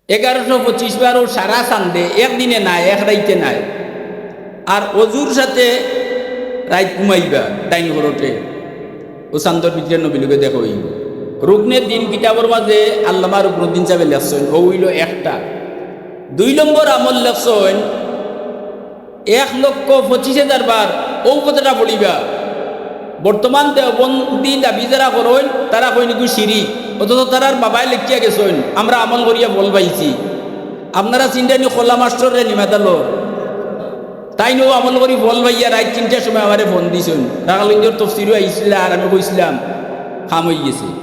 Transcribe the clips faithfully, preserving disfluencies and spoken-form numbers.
এগারোশো পঁচিশ বার অউ সারা চান্দে, একদিনে নায়, এক রাইতে নায়। আর অজুর সাথে রাইত ঘুমাইবা, ডাইন করটে। অউ চান্দর ভিতরে নবীর লগে দেখা অইবো। রুকনে তিন কিতাবর মাঝে আল্লামা রুকনুদ্দিন সাবে লেখছইন, অউ অইলো একটা। দুই নম্বর আমল লেখছইন, এক লক্ষ পঁচিশ হাজার বার অউ কথাটা পড়িবা। বর্তমান দেওবন্দি দাবি যারা করইন, তারা কইন ইগু শিরিক, অথচ তারার বাবায় লেখিয়া গেছইন, আমরা আমল করিয়া ফল পাইছি। আপনারা চিন্তা নি খোলা মাস্টররে নিমাতালো, তাইন অউ আমল করি ফল পাইয়া রাইত তিনটার সময় আমারে ফোন দিছইন। রাখালগঞ্জর তফসিরো আইছিলা আর আমি কইছিলাম, কাম অইগেছে।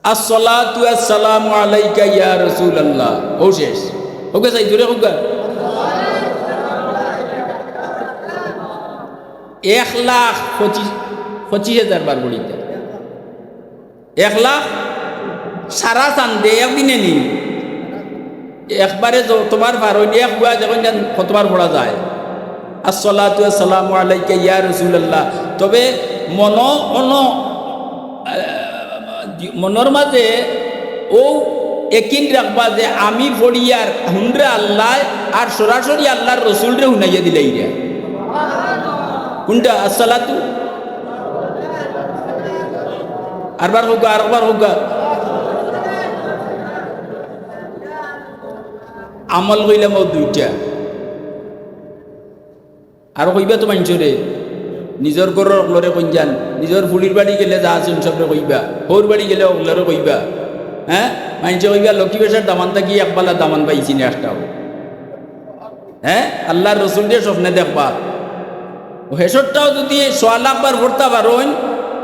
আসসালাতু আসসালামু আলাইকা ইয়া রাসূলুল্লাহ। অউ শেষ। অউগা চাই জোরে অউগা। এক লাখ পঁচিশ, পঁচিশ হাজার বার পড়িতা। এক লাখ সারা চান্দে একদিনে নি। একবারে যতবার পারইন, এক হুয়া দেখইন যেন কতবার পড়া যায়। আসসালাতু আসসালামু আলাইকা ইয়া রাসূলুল্লাহ। তবে মনো, অনো, আহ, মনর মাঝে অউ একিন রাখবা যে আমি পড়িয়ার হুনরা আল্লায় আর সরাসরি আল্লার রসুলরে হুনাইয়া দিলাইরা। কুনটা? আসসালাতু। আরবার কউক্কা, আরবার কউক্কা। আমল কইলাম অউ দুইটা। আর কইবা তো মাইনষরে, নিজর ঘরর অকলরে কইন যান, নিজর ফুড়ির বাড়ি গেলে যা আছইন সবরে কইবা, হউর বাড়ি গেলে অকলরে কইবা। হ্যাঁ, মাইনষে কইবা, "লক্ষ্মী বেশার দামান থাকি এক বালা দামান পাইছি না একটাও।" হ্যাঁ, আল্লার রসুলরে স্বপ্নে দেখবা। অউ হেশরটাও যুদি সোয়া লাখ বার পড়তা পারইন,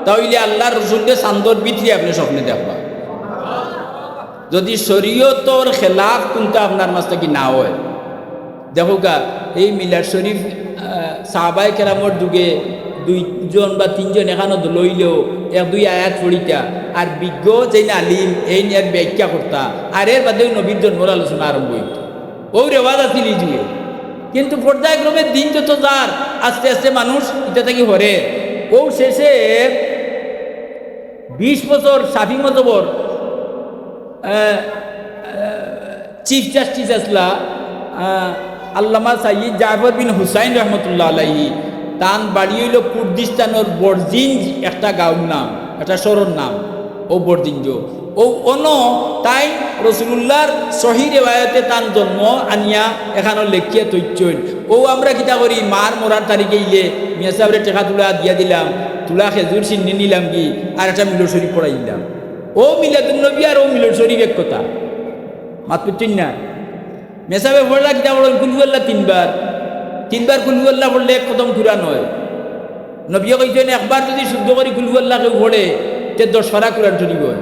তা অইলে আল্লার রসুলরে চান্দর ভিতরে আপনে স্বপ্নে দেখবা। যুদি শরীয়তর খেলাফ কুনতা আপনার মাঝ থাকি না অয়, দেখউক্কা, এই মিলাদ শরীফ, আহ, সাহাবায়ে কেরামর যুগে দুইজন বা তিনজন এখানো দল অইলেও এক দুই আয়াত পড়িতা, আর বিজ্ঞ যেইন আলিম এইন এর ব্যাখ্যা করতা, আর এর বাদে নবীর জন্মর আলোচনা আরম্ভ অইতো। অউ রেওয়াজ আছিল ই যুগে। কিন্তু পর্যায়ক্রমে দিন যত যার, আস্তে আস্তে মানুষ ইটা থাকি হরে। অউ শেষে বিশ বছর শাফি মজহবর, আহ, আহ, চিফ জাস্টিস আছলা, আহ, আল্লামা সাইয়্যিদ জাফর বিন হুসাইন রহমতুল্লাহ আলাইহি। তান বাড়ি অইলো কুর্দিস্তানর বর্জিঞ্জ একটা গাউর নাম, একটা শহরর নাম। অউ বর্জিঞ্জ। অউ অনো তাইন রসুলুল্লাহর সহি রেওয়ায়তে তান জন্ম আনিয়া এখানো লেখিয়া থইছইন। অউ আমরা কিতা করি, মার মরার তারিখে ইলে মিয়া সাবরে টেকা তুলা দিয়া দিলাম, তুলা খেজুর চিন্নি নিলামগি, আর একটা মিলদ শরীফ পড়াই দিলাম। অউ মিলাদুন্নবী আর অউ মিলদ শরীফ এক কথা। মাত বুঝছইন না? মেসাবে পড়লা কিতা পড়ইন? কুলহু আল্লাহ তিনবার। তিনবার কুলহু আল্লাহ পড়লে এক খতম কুরআন অয়। নবীয়ে কইছইন, একবার যুদি শুদ্ধ করি কুলহু আল্লাহ কেউ পড়ে, তে দশ পারা কুরআন শরীফ অয়।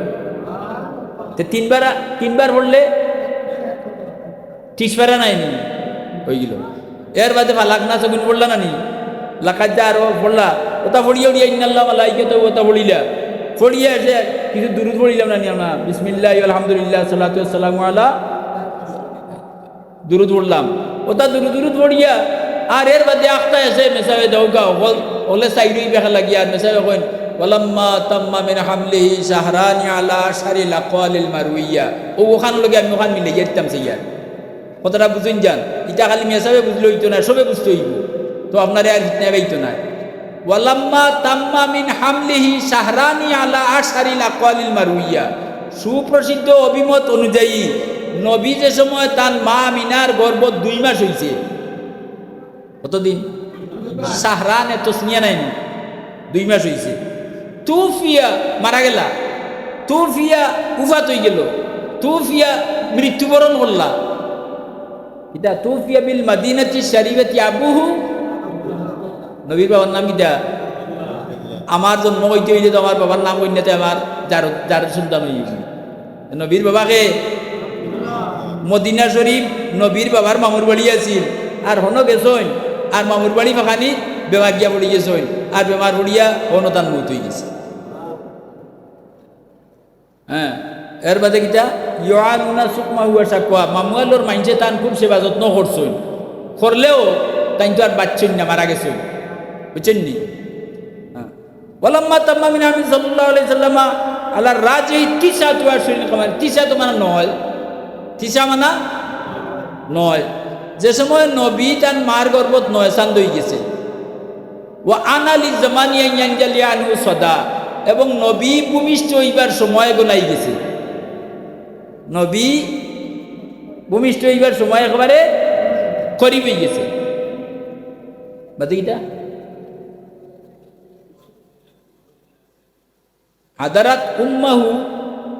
তে তিনবার, তিনবার পড়লে ত্রিশ পারা নায় নি? অইগেলো। এর বাদে ফালাক নাস অগুন পড়লা না নি? লাকাদ জাআ আরো পড়লা। অতা পড়িয়া উড়িয়া ইন্নাল্লাহা ওয়া মালাইকাতাহু অতা পড়িলা। পড়িয়া এসে কিছু দুরুদ পড়িলাম না নি আমরা? বিসমিল্লাহি ওয়াল হামদুলিল্লাহ, সালাতু ওয়াস সালামু আলা দুরুদ পড়লাম। অতা দুরুদ, দুরুদ পড়িয়া, আর এর বাদে আখতা এসে মেসাবে দেউকা, অকল, অকলে সাইরই বেখা লাগিয়া, আর মেসাবে কইন, "ওয়ালাম্মা তাম্মা মিন হামলিহি শাহরানি আলা আশহারিল আকওয়ালিল মারউইয়া।" অউ অখান লগে আমি অখান মিলাইয়া দিতাম চাইয়ার। কথাটা বুঝইন যান, ইটা খালি মেসাবে বুঝলে অইতো নায়, সবে বুঝতে অইবো। তো আপনারে আর ফিতনায় পাইতো নায়। ওয়ালাম্মা তাম্মা মিন হামলিহি শাহরানি আলা আশহারিল আকওয়ালিল মারউইয়া। সুপ্রসিদ্ধ অভিমত অনুযায়ী, নবী যে সময় তান মা আমিনার গর্ভত দুই মাস অইছে, কতদিন? শাহরানে তসনিয়া নায় নি? দুই মাস অইছে। তুফিয়া, মারা গেলা। তুফিয়া, উফাত অইগেলো। তুফিয়া, মৃত্যুবরণ করলা। ইটা তুফিয়া বিল মাদিনাতি শরীফাতি আবুহু। নবীর বাবার নাম কিতা? আমার জন্ম অইতে অইলে তো আমার বাবার নাম অইন্নাতে আমার জার, জার সন্তান অইগেছে। নবীর বাবা কে? মদিনা শরীফ নবীর বাবার মামুর বাড়ি আছিল। আর হনো গেছইন, আর মামুর বাড়ি ফাখানি বেমার গিয়া পড়ি গেছইন, আর বেমার পড়িয়া হনো তান মউত অইগেছে। হ্যাঁ, এর বাদে কিতা? ইউআনুনা সুকমা হুয়া শাকওয়া, মামুয়ালর মাইনষে তান খুব সেবা যত্ন করছইন, করলেও তাইন তো আর বাঁচছইন না, মারা গেছইন, বুঝছইন নি? হ্যাঁ। ওয়ালাম্মা তাম্মা মিন হামলি সাল্লাল্লাহু আলাইহি সাল্লামা আল্লাহ রাজি তিসা তো আর শরীর কমায়, তিসা তো মানে নয়, তিসা মানে নয়। যে সময় নবী তান মার গর্ভত নয় চান্দ অইগেছে, ওয়া আনা লিজ্জামানি আন ইয়ানজালিয়া আনহু সদা, এবং নবী ভূমিষ্ঠ অইবার সময় গনাই গেছে। নবী ভূমিষ্ঠ অইবার সময় একেবারে করিব অইগেছে। বাদে কিতা? হাদারাত উম্মাহু,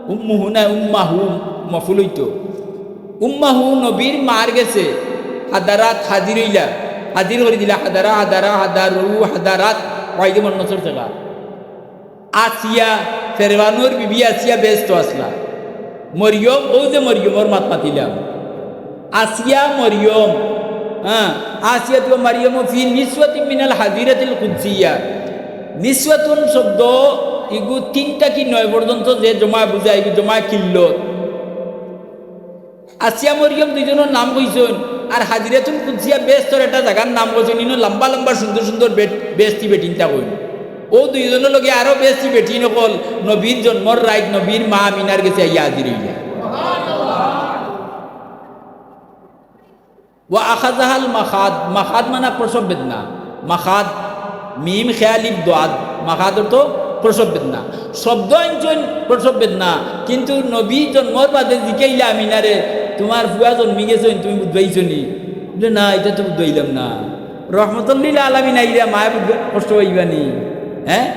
উম্মুহু না উম্মাহু, মফুল অইতো। উম্মাহু নবীর মার গেছে, হাদারাত হাজির অইলা, হাজির করি দিলা, হাদারা, হাদারা, হাদারু, হাদারাত, ওয়াইদে মন নসর থাকা। আসিয়া, ফেরআউনর বিবি আসিয়া বেহেস্তো আছলা। মরিয়ম, অউ যে মরিয়মর মাত মাতিলাম। আসিয়া মরিয়ম, হ্যাঁ, আসিয়া তো মারিয়াম ফি নিসওয়াতিন মিনাল হাজিরাতিল কুদসিয়া। নিসওয়াতুন শব্দ ইগু তিনটা কি নয় পর্যন্ত যে জমা বুঝায়, ইগু জমা কিল্লত। আসিয়া মরিয়ম দুইজনর নাম কইছইন, আর হাজিরাতুল কুদসিয়া বেহেস্তর একটা জাগার নাম কইছইন, ইনো লম্বা লম্বা সুন্দর সুন্দর বেট-, বেহেস্তি বেটিন্তা কইন। অউ দুইজনর লগে আরো বেহেস্তি বেটিন অকল নবীর জন্মর রাইত নবীর মা আমিনার গেছে আইয়া হাজির অইলা। ওয়া আখাযাহাল মাখাদ, মাখাদ মানে প্রসব বেদনা, মাখাদ, মিম খে আলিফ দোয়াদ, মাখাদ অর্থ প্রসব বেদনা। শব্দ আনছইন প্রসব বেদনা, কিন্তু নবী জন্মর বাদে জিকাইলা আমিনারে, "তুমার ফুয়া জন্মি গেছইন, তুমি বুঝবাইছো নি?" বুলে, "না, ইটা তো বুঝবাইলাম না।" রহমতুল্লিল আলামিন আইরা মায়ে বুঝবে, কষ্ট পাইবা নি? হ্যাঁ?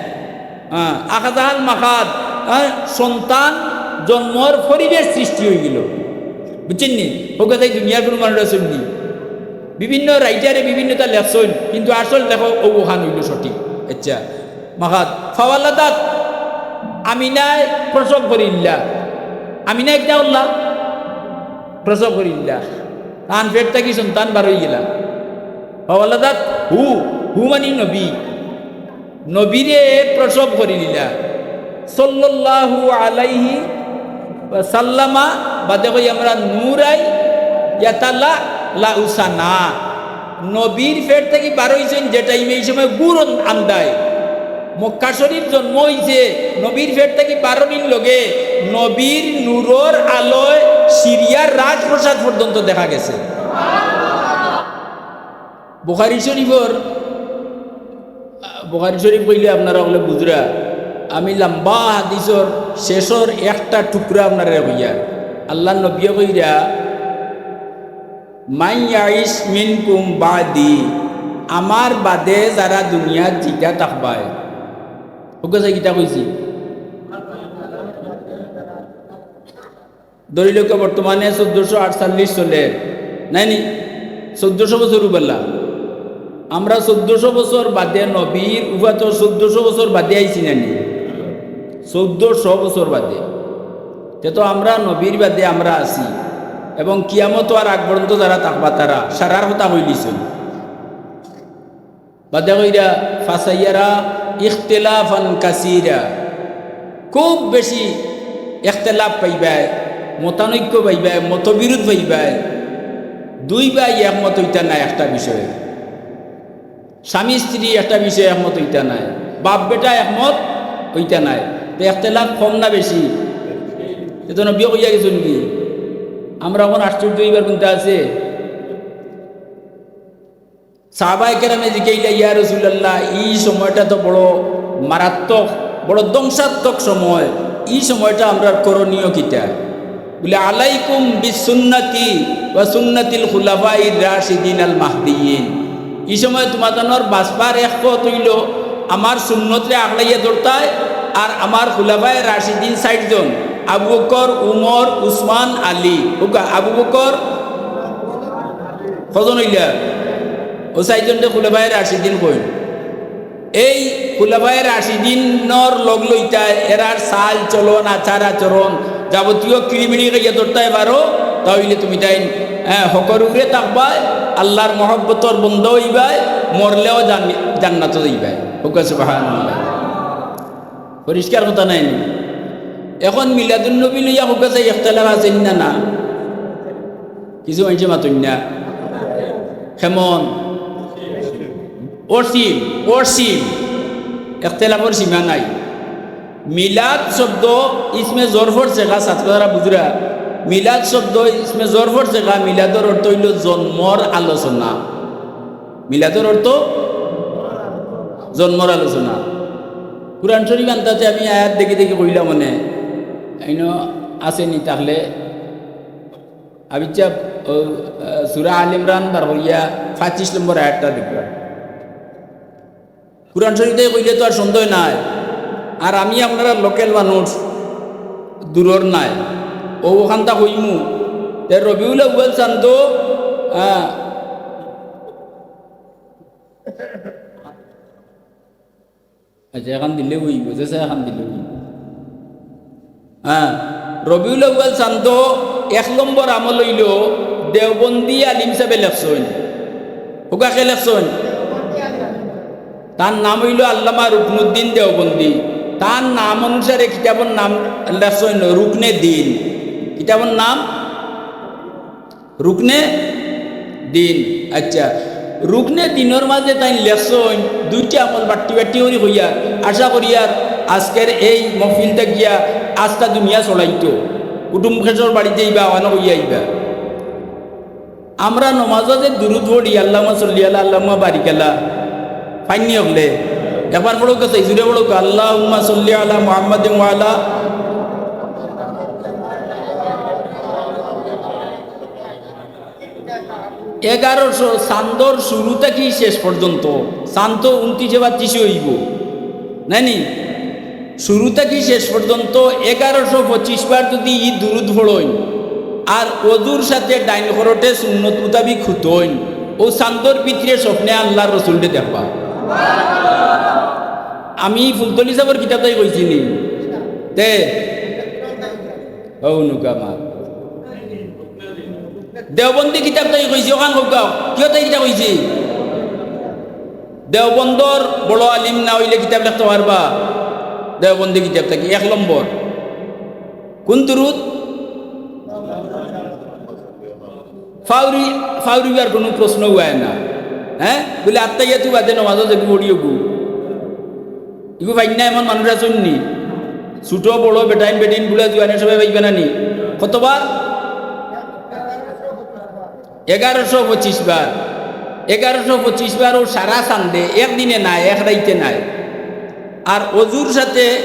হ্যাঁ, আখাযাহাল মাখাদ, হ্যাঁ, সন্তান জন্মর পরিবেশ সৃষ্টি অইগেল। বুঝছইন নি? অউ কথাই দুনিয়ার কুনু মানুষ আছইন নি? বিভিন্ন রাইটারে বিভিন্নতা লেখছইন, কিন্তু আসল লেখক অউ অখান অইল সঠিক। আচ্ছা, মাখাদ, ফাওয়ালাদাত, আমিনায় প্রসব করিলা। আমিনায় কিতা করলা? প্রসব করিলা। তান পেট থাকি সন্তান বার অইগেলা। ফাওয়ালাদাত হু, হু মানি নবী। নবীরে প্রসব করিলিলা। সাল্লাল্লাহু আলাইহি ওয়াসাল্লামা, বাদে কই আমরা নূরাই ইয়াতালা লাউসানা। নবীর পেট থাকি বার অইছইন যে টাইমে, ই সময় গুড় আন্দায়। মক্কা শরীফ জন্ম অইছে, নবীর পেট থাকি বার অনির লগে নবীর নূরর আলোয় সিরিয়ার রাজপ্রাসাদ পর্যন্ত দেখা গেছে। বুখারী শরীফর, বুখারী শরীফ কইলে আপনারা অকলে বুঝরা, আমি লম্বা হাদিসর শেষর একটা টুকরা আপনারারে কইয়ার। আল্লার নবীয়ে কইরা, "মান ইয়াইশ মিনকুম বাদি", আমার বাদে যারা দুনিয়াত জিতা থাকবায়। অউ কথায় কিতা কইছি? ধরি লউক্কা বর্তমানে চৌদ্দশো আটচল্লিশ চলের, নায় নি? চৌদ্দশো বছর উবালা। আমরা চৌদ্দশো বছর বাদে, নবীর উফাতর চৌদ্দশো বছর বাদে আইছি না নি? চৌদ্দশো বছর বাদে। তে তো আমরা নবীর বাদে আমরা আছি। এবং কিয়ামত অওয়ার আগ পর্যন্ত যারা থাকবা তারা, সারার কথা কইলিছইন। বাদে কইরা, "ফাসায়ারা ইখতিলাফান কাসীরা", খুব বেশি ইখতিলাফ পাইবায়, মতানৈক্য পাইবায়, মতবিরোধ পাইবায়। দুই ভাই একমত অইতা নায় একটা বিষয়ে, স্বামী স্ত্রী একটা বিষয়ে একমত অইতা নায়, বাপ বেটা একমত অইতা নায়। তে ইখতিলাফ কম না বেশি? এ তো নবীয়ে কইয়া গেছইন কি? আমরা অখন আশ্চর্য অইবার কুনটা আছে? সাহাবায়ে কেরামে জিকাইলা, "ইয়া রাসূলুল্লাহ, ই সময়টা তো বড় মারাত্মক, বড় ধ্বংসাত্মক সময়, ই সময়টা আমরার করণীয় কিতা?" বুলে, "আলাইকুম বিসুন্নতি ওয়া সুন্নাতিল খুলাফাইর রাশিদিন আল মাহদিয়িন।" ই সময় তুমাতানর বাঁচবার এক পথ অইলো আমার সুন্নতরে আগলাইয়া ধরতায়, আর আমার খুলাফায়ে রাশিদিন চাইরজন, আবু বকর, উমর, উসমান, আলী। অউক্কা, আবু বকর, কয়জন অইলা? অউ চাইরজনরে খুলাফায়ে রাশিদিন কইন। এই খুলাফায়ে রাশিদিনর লগ লইতায়, এরার চাল চলন, আচার আচরণ, যাবতীয় কিড়িমিড়ি করিয়া ধরতায় পারো, তা অইলে তুমিতাইন, হ্যাঁ, হকর উপরে থাকবায়, আল্লার মহব্বতর বন্দা অইবায়, মরলেও জান-, জান্নাতো যাইবায়। অউক্কা সুবহানাল্লাহ। পরিষ্কার কথা নায় নি? অখন মিলাদুন নবী লইয়া অউক্কা চাই ইখতিলাফ আছে নি না? না, কিছু মানষে মাতইন না। কেমন? অসীম, অসীম। ইখতিলাফর সীমা নাই। মিলাদ শব্দ ইসমে জরফর শেখা, ছাত্ররা বুঝরা, মিলাদ শব্দ ইসমে জরফর শেখা, মিলাদর অর্থ অইলো জন্মর আলোচনা। মিলাদর অর্থ জন্মর আলোচনা। কুরআন শরীফ আনতাতে আমি আয়াত দেখি দেখি কইলাম, মনে আইনো আছে নি? তাহলে আবিচ্ছা, ও, আহ, সূরা আল ইমরান বার করিয়া পঁচিশ নম্বর আয়াতটা দেখবা। কুরআন শরীফ থাকি কইলে তো আর সন্দেহ নাই। আর আমি আপনারা local মানুষ, দূরর নায়, অউ অখানতা কইমু। তে রবিউল আউয়াল চান্দ, আহ, আচ্ছা, এখান দিলে অইবো, যে চায় এখান দিলে অইবো। হ্যাঁ, রবিউল আউয়াল চান্দ এক নম্বর আমল অইলো দেওবন্দি আলিম সাবে লেখছইন। কউক্কা কে লেখছইন? তান নাম অইলো আল্লামা রুকনুদ্দিন দেওবন্দি। তান নাম অনুসারে কিতাবর নাম লেখছইন রুকনে দিন। কিতাবর নাম রুকনে দিন। আচ্ছা, রুকনে দিনর মাঝে তাইন লেখছইন দুইটা আমল বাট্টি বাট্টি করি কইয়ার, আশা করিয়ার আজকের এই মহফিল থাকিয়া আস্তা দুনিয়া ছড়াইতো। কুটুম খেশর বাড়িত যাইবা, অনো কইয়া আইবা। আমরা নমাজো যে দুরুদ পড়ি, আল্লাহুম্মা সাল্লি আলা, আল্লাহুম্মা বারিক আলা, পাইননি অকলে? একবার পড়উক্কা চাই, জুরে পড়উক্কা, আল্লাহুম্মা সাল্লি আলা মুহাম্মাদিন ওয়া আলা এগারোশো, চান্দর শুরু থাকি শেষ পর্যন্ত, চান্দ তো ঊনত্রিশে বা ত্রিশে অইবো, নায়নি? শুরু থাকি শেষ পর্যন্ত এগারোশো পঁচিশ বার যুদি ই দুরুদ পড়ইন, আর অজুর সাথে ডাইন করটে সুন্নত মুতাবিক হুতইন, অউ চান্দর ভিতরে স্বপ্নে আল্লার রসুলরে দেখবা। আমি ফুলতলি সাবর কিতাব থাকি কইছি নি? তে অউ নুকা মা। দেওবন্দি কিতাব থাকি কইছি, অখান কউক্কা। কিয় তাই কিতাব কইছি? দেওবন্দর বড় আলিম না অইলে কিতাব লেখতা পারবা? দেওবন্দি কিতাব থাকি এক নম্বর। কুন দুরুদ? ফাউরি, ফাউরিবার কুনু প্রশ্ন অয় না। হ্যাঁ? বুলে আত্তাহিয়াতু বাদে নমাজো যেগু পড়ি অগু। ইগু পাইন না এমন মানুষ আছইন নি? ছোট বড় বেটাইন বেটিন বুড়া জুয়ানে সবে পাইবা না নি? কতবার? এগারোশো পঁচিশ বার। এগারোশো পঁচিশ বার অউ সারা চান্দে, একদিনে নায়, এক রাইতে নায়। আর অজুর সাথে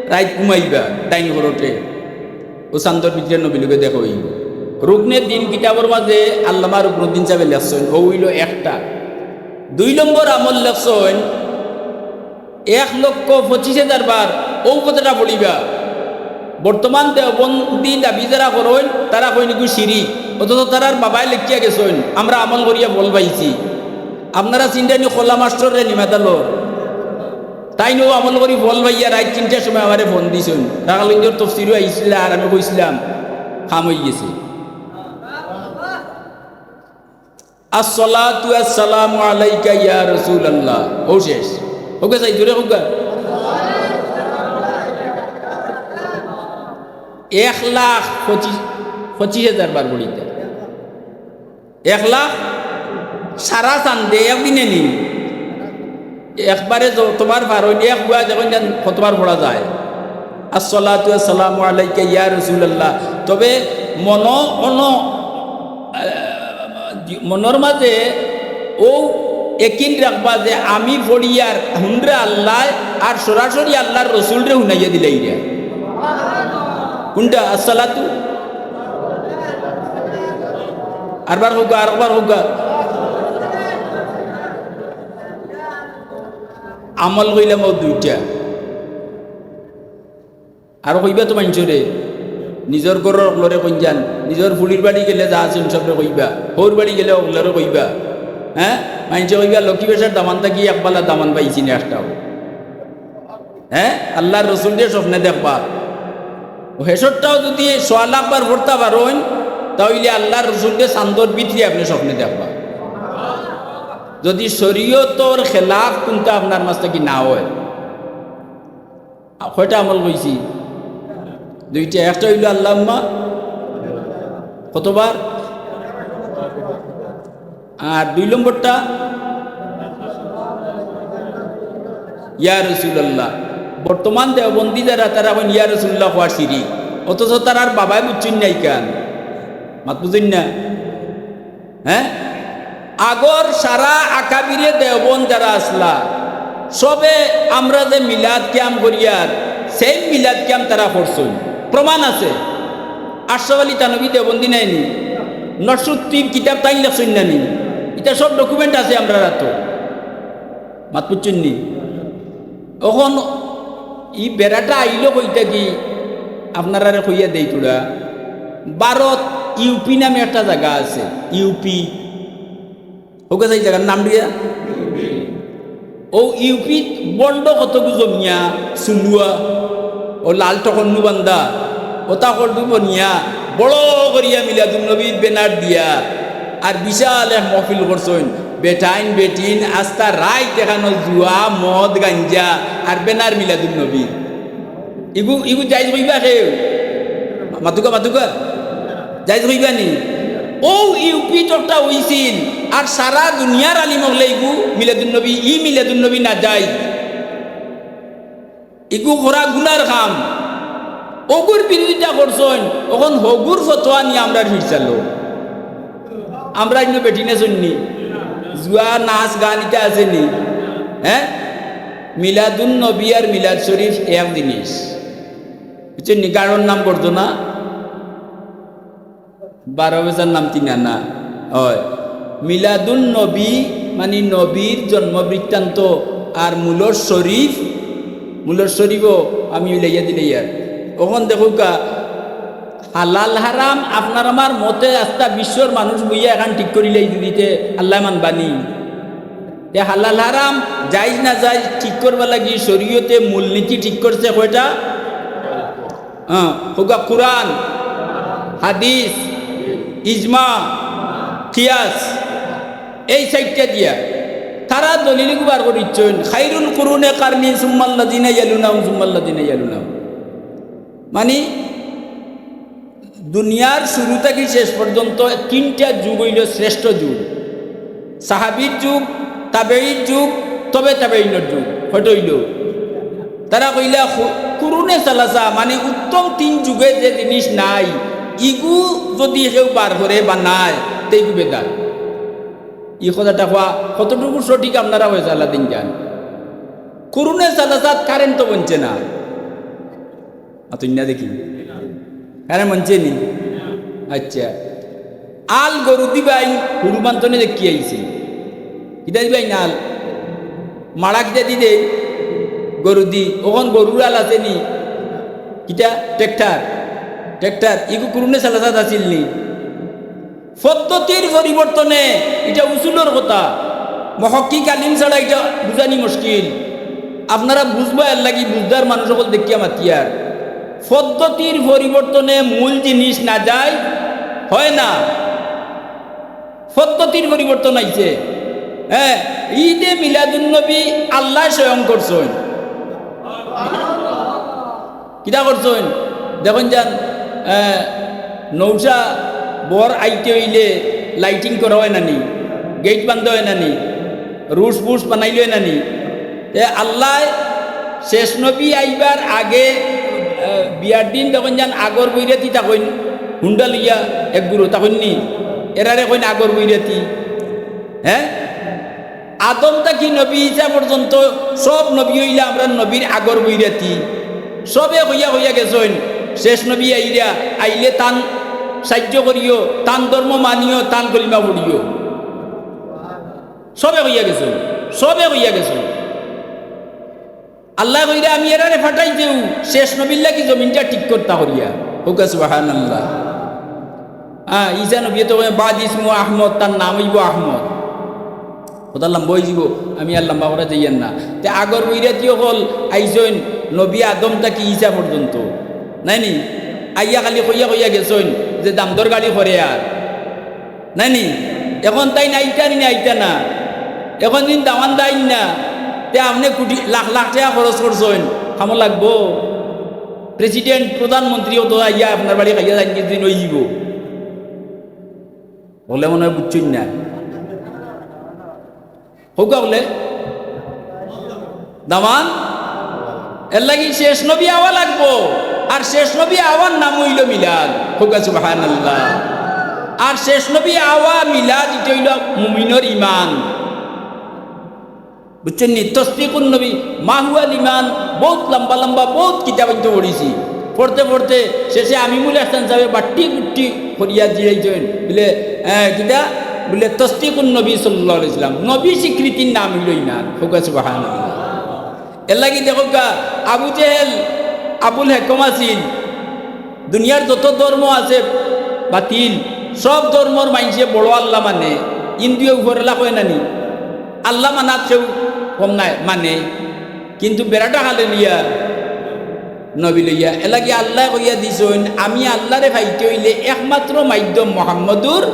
রাইত ঘুমাইবা, ডাইন করটে। অউ চান্দর ভিতরে নবীর লগে দেখা অইবো। রুকনে দিন কিতাবর মাঝে আল্লামা রুকনুদ্দিন সাবে লেখছইন, অউ অইলো একটা। দুই নম্বর আমল লেখছইন, এক লক্ষ পঁচিশ হাজার বার অউ কথাটা পড়িবা। বর্তমান দেওবন্দি দাবি যারা করইন, তারা কইন ইগু শিরিক, অথচ তারার বাবায় লেখিয়া গেছইন, আমরা আমল করিয়া ফল পাইছি। আপনারা চিনরা নি কলা মাস্টররে নিমাতালো? তাইন অউ আমল করি ফল পাইয়া রাইত তিনটার সময় আমারে ফোন দিছইন। রাখালগঞ্জর তফসিরো আইছিলা আর আমি কইছিলাম, কাম অইগেছে। আসসালাতু আসসালামু আলাইকা ইয়া রাসূলুল্লাহ। অউ শেষ। কউক্কা চাই, জুরে কউক্কা। এক লাখ পঁচিশ, পঁচিশ হাজার বার পড়িতা। এক লাখ সারা চান্দে একদিনে নি। একবারে যতবার পারইন, এক বুয়া দেখইন যেন কতবার পড়া যায়। আসসালাতু আসসালামু আলাইকা ইয়া রাসূলুল্লাহ। তবে মনো, অনো, আহ, মনর মাঝে অউ একিন রাখবা যে আমি পড়িয়ার হুনরা আল্লায় আর সরাসরি আল্লার রসুলরে হুনাইয়া দিলাইরা। কুনটা? আসসালাতু। আরবার কউক্কা, আরবার কউক্কা। আমল কইলাম অউ দুইটা। আর কইবা তো মাইনষরে, নিজর ঘরর অকলরে কইন যান, নিজর ফুড়ির বাড়ি গেলে যা আছইন সবরে কইবা, হউর বাড়ি গেলে অকলরে কইবা। হ্যাঁ, মাইনষে কইবা, "লক্ষ্মী বেশার দামান থাকি এক বালা দামান পাইছি না একটাও।" হ্যাঁ, আল্লার রসুলরে স্বপ্নে দেখবা। অউ হেশরটাও যুদি সোয়া লাখ বার পড়তা পারইন, তা অইলে আল্লার রসুলরে চান্দর ভিতরে আপনে স্বপ্নে দেখবা। যুদি শরীয়তর খেলাফ কুনতা আপনার মাঝ থাকি না অয়, কয়টা আমল কইছি? দুইটা। একটা অইলো আল্লাহুম্মা, কতবার? আর দুই নম্বরটা ইয়া রাসূলুল্লাহ। বর্তমান দেওবন্দি যারা, তারা কইন ইয়া রাসুলুল্লাহ কওয়া শিরিক, অথচ তারার বাবায় বুঝছইন না ইখান। মাত বুঝইন না? হ্যাঁ, আগর সারা আকাবিরে দেওবন্দ যারা আছলা, সবে আমরা যে মিলাদ কিয়াম করিয়ার, same মিলাদ কিয়াম তারা করছইন, প্রমাণ আছে। আশরাফ আলী থানভী দেওবন্দি নায়নি? নকশবন্দির কিতাব তাইন লেখছইন না নি? ইতা সব document আছে আমরার আতো। মাত বুঝছইন নি? অখন ই বেড়াটা আইলো কই থাকি? আপনারারে কইয়া দেই থুড়া। ভারত ইউপি নামে একটা জাগা আছে, ইউপি। অউ গেছে ই জাগার নাম দিয়া? অউ ইউপিত বন্ড কতগু জমিয়া, সুলুয়া, অউ লাল টকন্নু বান্দা, অতা কতগু বনিয়া, বড় করিয়া মিলাদুন নবীর banner দিয়া, আর বিশাল এক মহফিল করছইন। বেটাইন বেটিন আস্তা রাইত এখানো জুয়া, মদ, গাঞ্জা, আর banner মিলাদুন নবীর। ইগু, ইগু জায়েজ কইবা কেউ? মাতুক্কা, মাতুক্কা। জায়েজ কইবা নি? অউ ইউপিত একটা অইছিল, আর সারা দুনিয়ার আলিম অকলে ইগু মিলাদুন নবী, ই মিলাদুন নবী নাজায়েজ। ইগু করা গুনার কাম। অগুর বিরোধিতা করছইন, অখন হগুর ফতোয়া নিয়া আমরার ফিরছালো। আমরা ইনো বেটিনে শুননি, জুয়া, নাচ, গান ইতা আছে নি? হ্যাঁ, মিলাদুন নবী আর মিলাদ শরীফ এক জিনিস, বুঝছইন নি? গাড়র নাম বর্জনা, বারো বেজার নাম তিন আনা। অয়, মিলাদুন নবী মানি নবীর জন্ম বৃত্তান্ত, আর মুলদ শরীফ, মুলদ শরীফও আমি উলাইয়া দিলে ইয়ার। অখন দেখউক্কা, হালাল হারাম আপনার আমার মতে আস্তা বিশ্বর মানুষ বইয়া এখান ঠিক করিলাই দিতে আল্লায় মানবা নি? তে হালাল হারাম, জায়েজ না জায়েজ ঠিক করবার লাগি শরীয়তে মূলনীতি ঠিক করছে কয়টা? হ্যাঁ, কউক্কা কুরআন, হাদিস, ইজমা, কিয়াস, এই চাইরটা দিয়া। তারা দলিল ইগু বার করিছইন, "খাইরুল কুরুনে কারনি সুম্মাল্লাযিনা ইয়ালুনাহুম সুম্মাল্লাযিনা ইয়ালুনাহুম।" মানি, দুনিয়ার শুরু থাকি শেষ পর্যন্ত তিনটা যুগ অইলো শ্রেষ্ঠ যুগ। সাহাবীর যুগ, তাবেঈর যুগ, তবে তাবেঈনর যুগ। কয়টা অইলো? তারা কইলা, কু-, কুরুনে সালাসা, মানি উত্তম তিন যুগে যে জিনিস নাই, ইগু যুদি কেউ বার করে বানায়, তে ইগু বেদাত। ই কথাটা কওয়া কতটুকু সঠিক আপনারা কইয়া চাইন জান। কুরুনে সালাসাত কারেন্ট তো বনছে না। মাতইন না দেখি। কারেন্ট বনছে নি? আচ্ছা। আল গরু দিবাইন, হুরু বানতনে দেখি আইছে। কিতা দিবাইন আল? মাড়া কিতা দি দে? গরু দি। অখন গরুর আল আছে নি? কিতা? ট্রেক্টর। ট্রেক্টর। ইগু কুরুনে সালাসাত আছিল নি? পদ্ধতির পরিবর্তনে, ইটা উসুলর কথা। মুহাক্কিক আলিম ছাড়া ইটা বুঝানি মুশকিল। আপনারা বুঝবা এর লাগি বুঝদার মানুষ অকল দেখিয়া মাতিয়ার। পদ্ধতির পরিবর্তনে মূল জিনিস নাজায়েজ অয় না। পদ্ধতির পরিবর্তন আইছে। হ্যাঁ, ঈদে মিলাদুন নবী আল্লায় স্বয়ং করছইন। কিতা করছইন? দেখইন যান, আহ, নৌশা বর আইতে অইলে lighting করা অয় না নি, gate বান্ধা অয় না নি, রুশ বুশ বানাইল অয় না নি। তে আল্লায় শেষ নবী আইবার আগে, আহ, বিয়ার দিন দেখইন যান আগর বৈরাতি থাকইন, হুন্ডা লইয়া এক গুরু থাকইন নি, এরারে কইন আগর বৈরাতি। হ্যাঁ? আদম থাকি নবী ঈসা পর্যন্ত সব নবী অইলা আমরার নবীর আগর বৈরাতি। সবে কইয়া কইয়া গেছইন, শেষ নবী আইরা, আইলে তান সাইয্য করিও, তান ধর্ম মানিও, তান কলিমা পড়িও। সবে কইয়া গেছইন, সবে কইয়া গেছইন। আল্লায় কইরা, "আমি এরারে ফাটাইতেউ শেষ নবীর লাগি জমিনটা ঠিক করতা করিয়া।" কউক্কা সুবহানাল্লাহ। হ্যাঁ, ঈসা নবীয়ে তো কইন, "বাদ ইসমু আহমদ, তান নাম অইবো আহমদ।" কথা লম্বা অইযিবো, আমি আর লম্বা করা যাইয়ার না। তে আগর বৈরাতি অকল আইছইন নবী আদম থাকি ঈসা পর্যন্ত, নায় নি? আইয়া খালি কইয়া কইয়া গেছইন যে দামদর গাড়ি করে আর নায় নি? এখন তাইন আইতা নি না আইতা না? এখন দিন দামান দেইন না, তে আপনে কুটি লাখ লাখ টেকা খরচ করছইন, কামো লাগবো? প্রেসিডেন্ট, প্রধানমন্ত্রী অত আইয়া আপনার বাড়ি খাইয়া যাইন, কিছুদিন অইযিবো। অকলে মনে অয় বুঝছইন না। কউক্কা অকলে? দামান? এরলাগি শেষ নবী আওয়া লাগবো, আর শেষ নবী আওয়ার নাম অইলো মিলাদ। কউক্কা সুবহানাল্লাহ। আর শেষ নবী আওয়া, মিলাদ, ইটা অইলো মুমিনর ইমান। বুঝছইন নি? তসদিকুন নবী, মা হুয়াল ইমান, বউত লম্বা লম্বা বউত কিতাব অইন্তো পড়ছি। পড়তে পড়তে শেষে আমিমুল এহসান সাবে বাট্টি বুট্টি করিয়া জিরাইছইন। বুলে, এ, কিতা? বুলে, তসদিকুন নবী সাল্লাল্লাহু আলাইহি ওয়াসাল্লাম। নবী স্বীকৃতির নাম অইলো ইমান। কউক্কা সুবহানাল্লাহ। এরলাগি দেখউক্কা, আবু জেহেল, আবুল হেকম আছিল, দুনিয়ার যত ধর্ম আছে বাতিল, সব ধর্মর মাইনষে বড় আল্লাহ মানে, হিন্দুয়ে উপরআলা কয় না নি? আল্লাহ মানাত কেউ কম নায়, মানে, কিন্তু বেড়াটা খালে লিয়া, নবী লইয়া। এরলাগি আল্লায় কইয়া দিছইন, আমি আল্লারে পাইতে অইলে একমাত্র মাধ্যম মুহাম্মদুর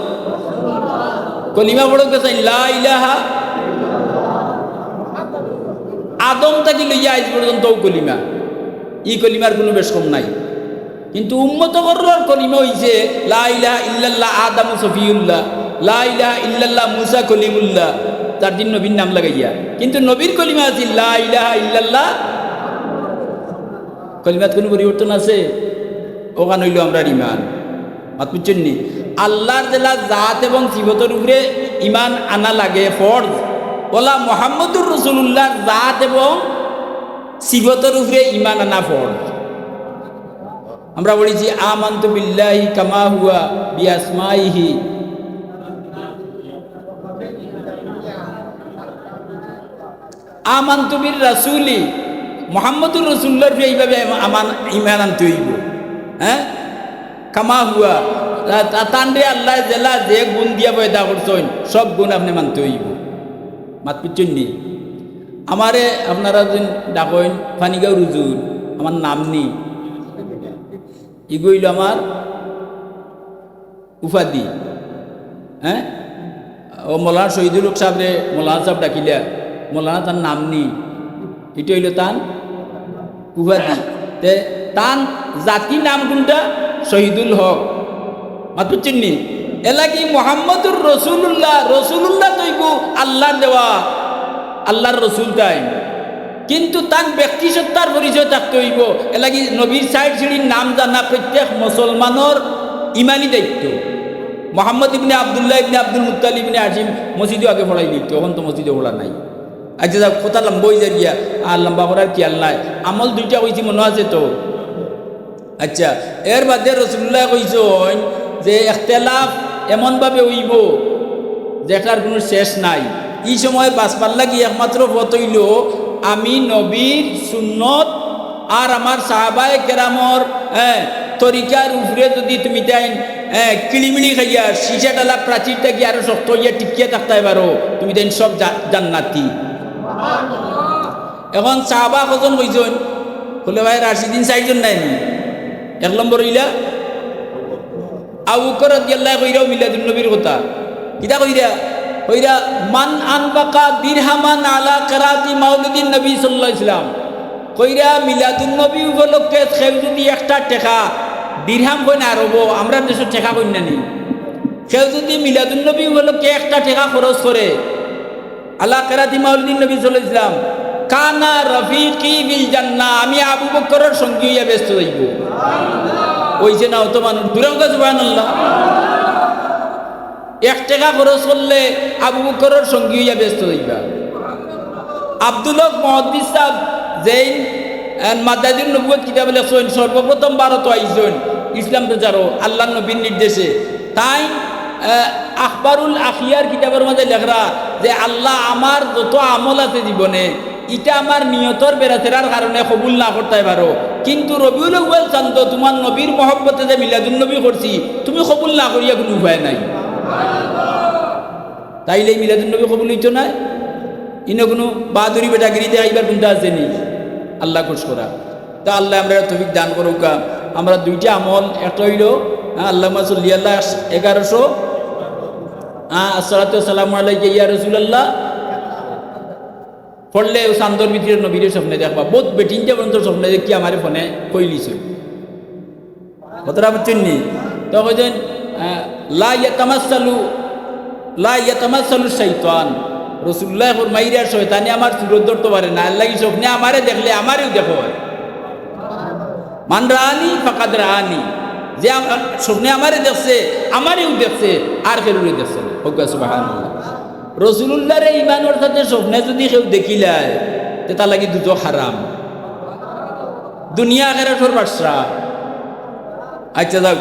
কলিমা পড়উক্কা চাইন, লা ইলাহা। আদম থাকি লইয়া আইজ পর্যন্ত অউ কলিমা, ই কলিমার কুনু বেশ কম নাই। কিন্তু উম্মত অকলর কলিমা অইছে লা ইলাহা ইল্লাল্লাহ আদামু সফিউল্লাহ, লা ইলাহা ইল্লাল্লাহ মুসা কলিমুল্লাহ, চাইরদিন নবীর নাম লাগাইয়া। কিন্তু নবীর কলিমা আছিল লা ইলাহা ইল্লাল্লাহ। কলিমাত কুনু পরিবর্তন আছে? অখান অইলো আমরার ইমান। মাত বুঝছইন নি? আল্লার যেলা জাত এবং সিফতর উপরে ইমান আনা লাগে ফরজ, অউলা মুহাম্মদুর রাসূলুল্লাহর জাত এবং সিফতর উপরে ইমান আনা ফরজ। আমরা পড়ছি, আমানতু বিল্লাহি কামা হুয়া বিআসমাইহি। আমানতু বির রাসূলি, মুহাম্মদুর রাসূলুল্লাহর উপরে এইভাবে আমা-, আমান-, ইমান আনতে অইবো। হ্যাঁ? কামা হুয়া, তা-, তা-, তানরে আল্লায় যেলা যে গুণ দিয়া পয়দা করছইন, সব গুণ আপনে মানতে অইবো। মাত বুঝছইন নি? আমারে আপনারা যেন ডাকইন পানিগাঁওর হুজুর, আমার নাম নি। ইগু অইলো আমার উপাধি। হ্যাঁ? অউ মৌলানা শহীদুল হক সাবরে মৌলানা সাব ডাকিলা, মৌলানা তান নাম নি, ইটা অইলো তান উপাধি। তে তান জাতি নাম কুনটা? শহীদুল হক। মাত বুঝছইন নি? এরলাগি মুহাম্মদুর রাসূলুল্লাহ, রাসূলুল্লাহ তো ইগু আল্লার দেওয়া, আল্লার রাসূল তাইন। কিন্তু তান ব্যক্তিসত্তার পরিচয় থাকতে অইবো। এরলাগি নবীর চাইর সিঁড়ির নাম জানা প্রত্যেক মুসলমানর ইমানি দায়িত্ব। মুহাম্মদ ইবনে আব্দুল্লাহ ইবনে আব্দুল মুত্তালিব ইবনে হাশিম মসজিদো আগে পড়াইলিতো, অখন তো মসজিদো পড়া নাই। আইচ্ছা, যাউক, কথা লম্বা অইযার গিয়া, আর লম্বা করার খিয়াল নাই। আমল দুইটা কইছি, মনো আছে তো? আইচ্ছা, এর বাদে রাসূলুল্লায় কইছইন যে ইখতিলাফ এমনভাবে অইবো যেটার কুনু শেষ নাই। ই সময় বাঁচবার লাগি একমাত্র পথ অইলো আমি নবীর সুন্নত আর আমার সাহাবায়ে কেরামর, হ্যাঁ, তরিকার উপরে যুদি তুমি তাইন, হ্যাঁ, কিড়িমিড়ি খাইয়া সীসা ঢালা প্রাচীর থাকি আরো শক্ত অইয়া টিকিয়া থাকতায় পারো, তুমি তাইন সব জা-, জান্নাতি। অখন সাহাবা কয়জন কইছইন? খুলাফায়ে রাশিদিন চাইরজন নায় নি? এক নম্বর অইলা আবু বকর রাদিয়াল্লাহু আনহু কইরা মিলাদুন নবীর কথা। কিতা কইরা? কইরা, "মান আনফাকা দিরহামান আলা কিরাতি মাউলিদিন নবী সাল্লাল্লাহু আলাইহি ওয়াসাল্লাম।" কইরা, মিলাদুন নবী উপলক্ষে কেউ যুদি একটা টেকা, দিরহাম কইন আরবো, আমরার দেশো টেকা কইন না নি? কেউ যুদি মিলাদুন নবী উপলক্ষে একটা টেকা খরচ করে, আলা কিরাতি মাউলিদিন নবী সাল্লাল্লাহু আলাইহি ওয়াসাল্লাম, "কানা রফিকি ফিল জান্নাহ", আমি আবু বকরর সঙ্গী অইয়া বেহেস্তো যাইবো। অইছে না অত মানুষ? জুরে কউক্কা সুবহানাল্লাহ। এক টেকা খরচ করলে আবু বকরর সঙ্গী অইয়া বেহেস্তো যাইবা। আব্দুল হক মুহাদ্দিস সাব যেইন, আহ, মাদাদিন নবুয়ত কিতাবো লেখছইন, সর্বপ্রথম ভারতো আইছইন ইসলাম প্রচারো আল্লার নবীর নির্দেশে। তাইন, আহ, আখবারুল আখিয়ার কিতাবর মাঝে লেখরা যে, "আল্লাহ, আমার যত আমল আছে জীবনে, ইটা আমার নিয়তর বেড়াছেড়ার কারণে কবুল না করতায় পারো, কিন্তু রবিউল আউয়াল চান্দো তুমার নবীর মহব্বতে যে মিলাদুন নবী করছি, তুমি কবুল না করিয়া কুনু উপায় নাই।" তাইলে ই মিলাদুন নবী কবুল অইতো নায়? ইনো কুনু বাহাদুরি বেটাগিরি দেখাইবার কুনটা আছে নি? আল্লাহ খুশ করা। তে আল্লায় আমরারে তৌফিক দান করউক্কা। আমরা দুইটা আমল, একটা অইলো, হ্যাঁ, আল্লাহুম্মা সাল্লি আলা এগারোশো, হ্যাঁ, আসসালাতু ওয়াসসালামু আলাইকা ইয়া রাসূলুল্লাহ। পড়লে অউ চান্দর ভিতরে নবীরে স্বপ্নে দেখবা। বউত বেটিন্তে পর্যন্ত স্বপ্নে দেখি আমারে ফোনে কইলিছে। কথাটা বুঝছইন নি? তো কইছইন, আহ, "লা ইয়াতামাসসালু, লা ইয়াতামাসসালু শাইতান।" রাসূলুল্লায় ফরমাইরা, "শয়তানে আমার সুরত ধরতো পারে না, এরলাগি স্বপ্নে আমারে দেখলে আমারেউ দেখো।" মান রাআনি ফাকাদ রাআনি, যে আম-, স্বপ্নে আমারে দেখছে, আমারেউ দেখছে, আর কেউরে দেখছে না। কউক্কা সুবহানাল্লাহ। রসুলুল্লাহরে ইমানর সাথে স্বপ্নে যুদি কেউ দেখিলায়, তে তার লাগি দুজখ হারাম। দুনিয়া আখেরাতর বাদশা। আচ্ছা, যাউক,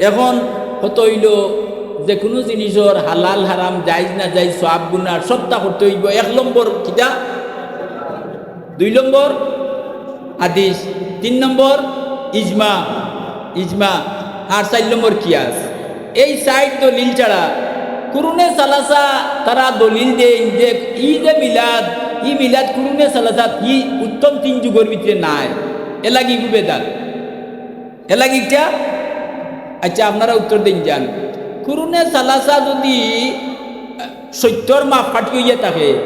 এখন কথা অইলো, যেকুনু জিনিসর হালাল হারাম, জায়েজ না জায়েজ, সওয়াব গুনা সবতা করতে অইবো। এক নম্বর কিতা? দুই নম্বর হাদিস, তিন নম্বর ইজমা, ইজমা, আর চাইর নম্বর কিয়াস। এই চাইর দলিল ছাড়া কুরুনে সালাসা তারা দলিল দেইন যে ই যে মিলাদ, ই মিলাদ কুরুনে সালাসাত ই উত্তম তিন যুগর ভিতরে নাই, এরলাগি ইগু বেদাত। এরলাগি কিতা? আচ্ছা, আপনারা উত্তর দেইন যান। কুরুনে সালাসা যুদি সত্যর মাপকাঠি অইয়া থাকে,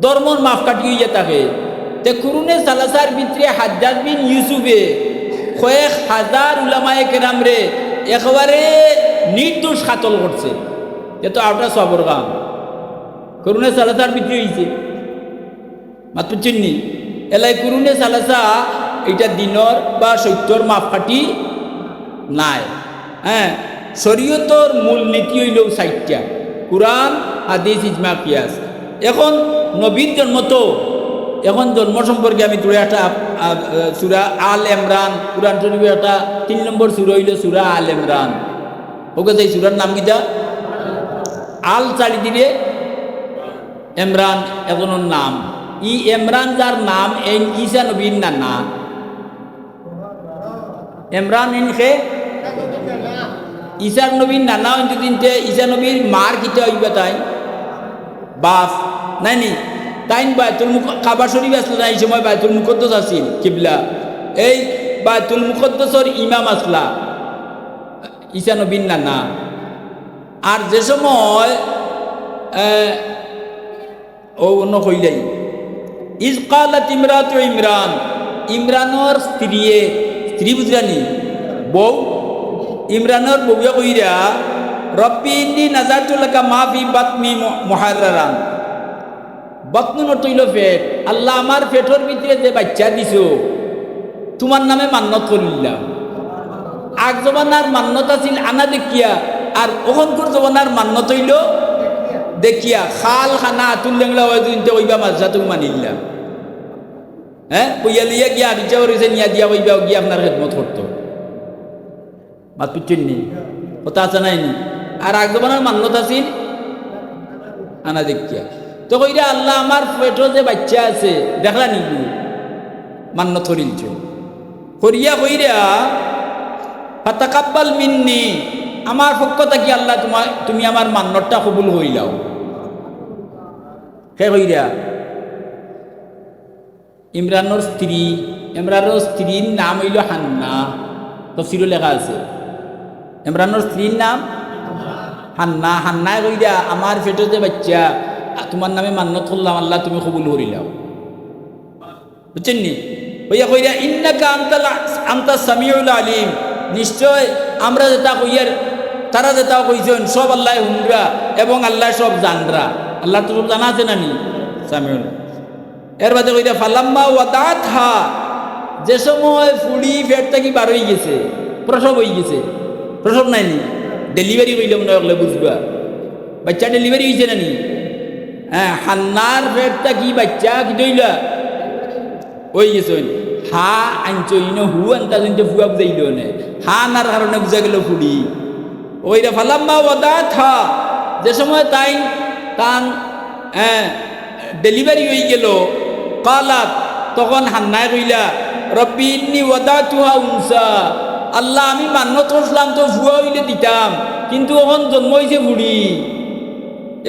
ধর্মর মাপকাঠি অইয়া থাকে, তে কুরুনে সালাসার ভিতরে হাজ্জাজ বিন ইউসুফে কয়েক হাজার উলামায়ে কেরামরে একেবারে নির্দোষ কাতল করছে। এ তো আরোটা সওয়াবর কাম। কুরুনে সালাসার ভিতরে অইছে। মাত বুঝছইন নি? এরলাগি কুরুনে সালাসা ইটা দিনর বা সত্যর মাপকাঠি নায়। হ্যাঁ, শরীয়তর মূল নীতি অইলো চাইরটা, কুরআন, হাদিস, ইজমা, কিয়াস। এখন নবীর জন্ম তো, এখন জন্ম সম্পর্কে আমি থুড়া একটা আপ-, আপ-, সূরা আল ইমরান, কুরআন শরীফর একটা তিন নম্বর সূরা অইলো সূরা আল ইমরান। ওকে, এই সূরার নাম কিতা? আল ছাড়ি দিলে ইমরান একজনর নাম। ই ইমরান যার নাম, এইন ঈসা নবীর নানা। ইমরান এইন কে? ঈসা নবীর নানা অইন যুদি, তে ঈসা নবীর মার কিতা অইবা তাইন? বাফ, নায় নি? তাইন বায়তুল মুক-, কাবা শরীফ আছলা না, ই সময় বায়তুল মুকাদ্দাস আছিল, কিবলা। এই বায়তুল মুকাদ্দাসর ইমাম আছলা ঈসা নবীর নানা। আর যে সময়, এ, অউ অনো কইলাই, ইজ ক্বালাত ইমরাতু ইমরান, ইমরানর স্ত্রীয়ে, স্ত্রী বুঝরা নি? বউ, ইমরানর বউয়ে কইরা, রব্বি ইন্নী নাযারতু লাকা মা ফি বাতনি মু-, মুহাররারান। বাতনুন অর্থ অইলো পেট। আল্লাহ, আমার পেটর ভিতরে যে বাইচ্চা দিছো, তুমার নামে মান্নত করিলাম। আগ জমানার মান্নত আছিল আনা দেখিয়া, আর অখনকুর জমানার মান্নত অইলো দেখিয়া। খাল খানা আতুর লেংড়া অয় যুদি, তে কইবা মাদ্রাসা তুমি মানিলাম। হ্যাঁ, কইয়া লইয়া গিয়া আরিচা করিছে, নিয়া দিয়া কইবা, গিয়া আপনার খেদমত করতো। মাত বুঝছইন নি? কথা আছে নায় নি? আর আগ জমানার মান্নত আছিল আনা দেখিয়া। তো কইরা, আল্লাহ, আমার পেটো যে বাইচ্চা আছে, দেখরা নি গু? মান্নত করিলছো। করিয়া কইরা, "ফাতাকাব্বাল মিন্নি", আমার পক্ষ থাকি আল্লাহ তুমার, তুমি আমার মান্নতটা কবুল করিলাও। কে কইরা? ইমরানর স্ত্রী, ইমরানর স্ত্রীর নাম অইলো হান্না, তফসিরো লেখা আছে। ইমরানর স্ত্রীর নাম হান্না। হান্নায় কইরা, "আমার পেটো যে বাইচ্চা, তুমার নামে মান্নত করলাম, আল্লাহ তুমি কবুল করিলাও।" বুঝছইন নি? কইয়া কইরা, "ইন্নাকা আনতাল, আনতাস সামিউল আলিম।" নিশ্চয় আমরা যেটা কইয়ার, তারা যেটা কইছইন, সব আল্লায় হুনরা এবং আল্লায় সব জানরা। আল্লার তো সব জানা আছে না নি? সামিউল। এর বাদে কইরা, "ফালাম্মা ওয়াদাআতহা", যে সময় ফুড়ি পেট থাকি বার অইগেছে, প্রসব অইগেছে, প্রসব নায় নি, delivery কইলে মনে অয় অকলে বুঝবা, বাইচ্চা delivery অইছে না নি? হ্যাঁ, হান্নার পেট থাকি বাইচ্চা কিতা অইলা? অইগেছে। হা আনছে, ইনো হু আনতা জুনতে ফুয়া বুঝাইলো নে। হা আনার কারণে বুঝা গেলো ফুড়ি। কইরা ফালাম্মা ওয়াদাআতহা, যে সময় তাইন তান, হ্যাঁ, delivery অইগেলো, ক্বালাত, তখন হান্নায় কইলা, "রব্বি ইন্নী ওয়াদাতুহা উনসা", আল্লাহ, আমি মান্নত করছিলাম তো ফুয়া অইলে দিতাম, কিন্তু অখন জন্ম অইছে ফুড়ি,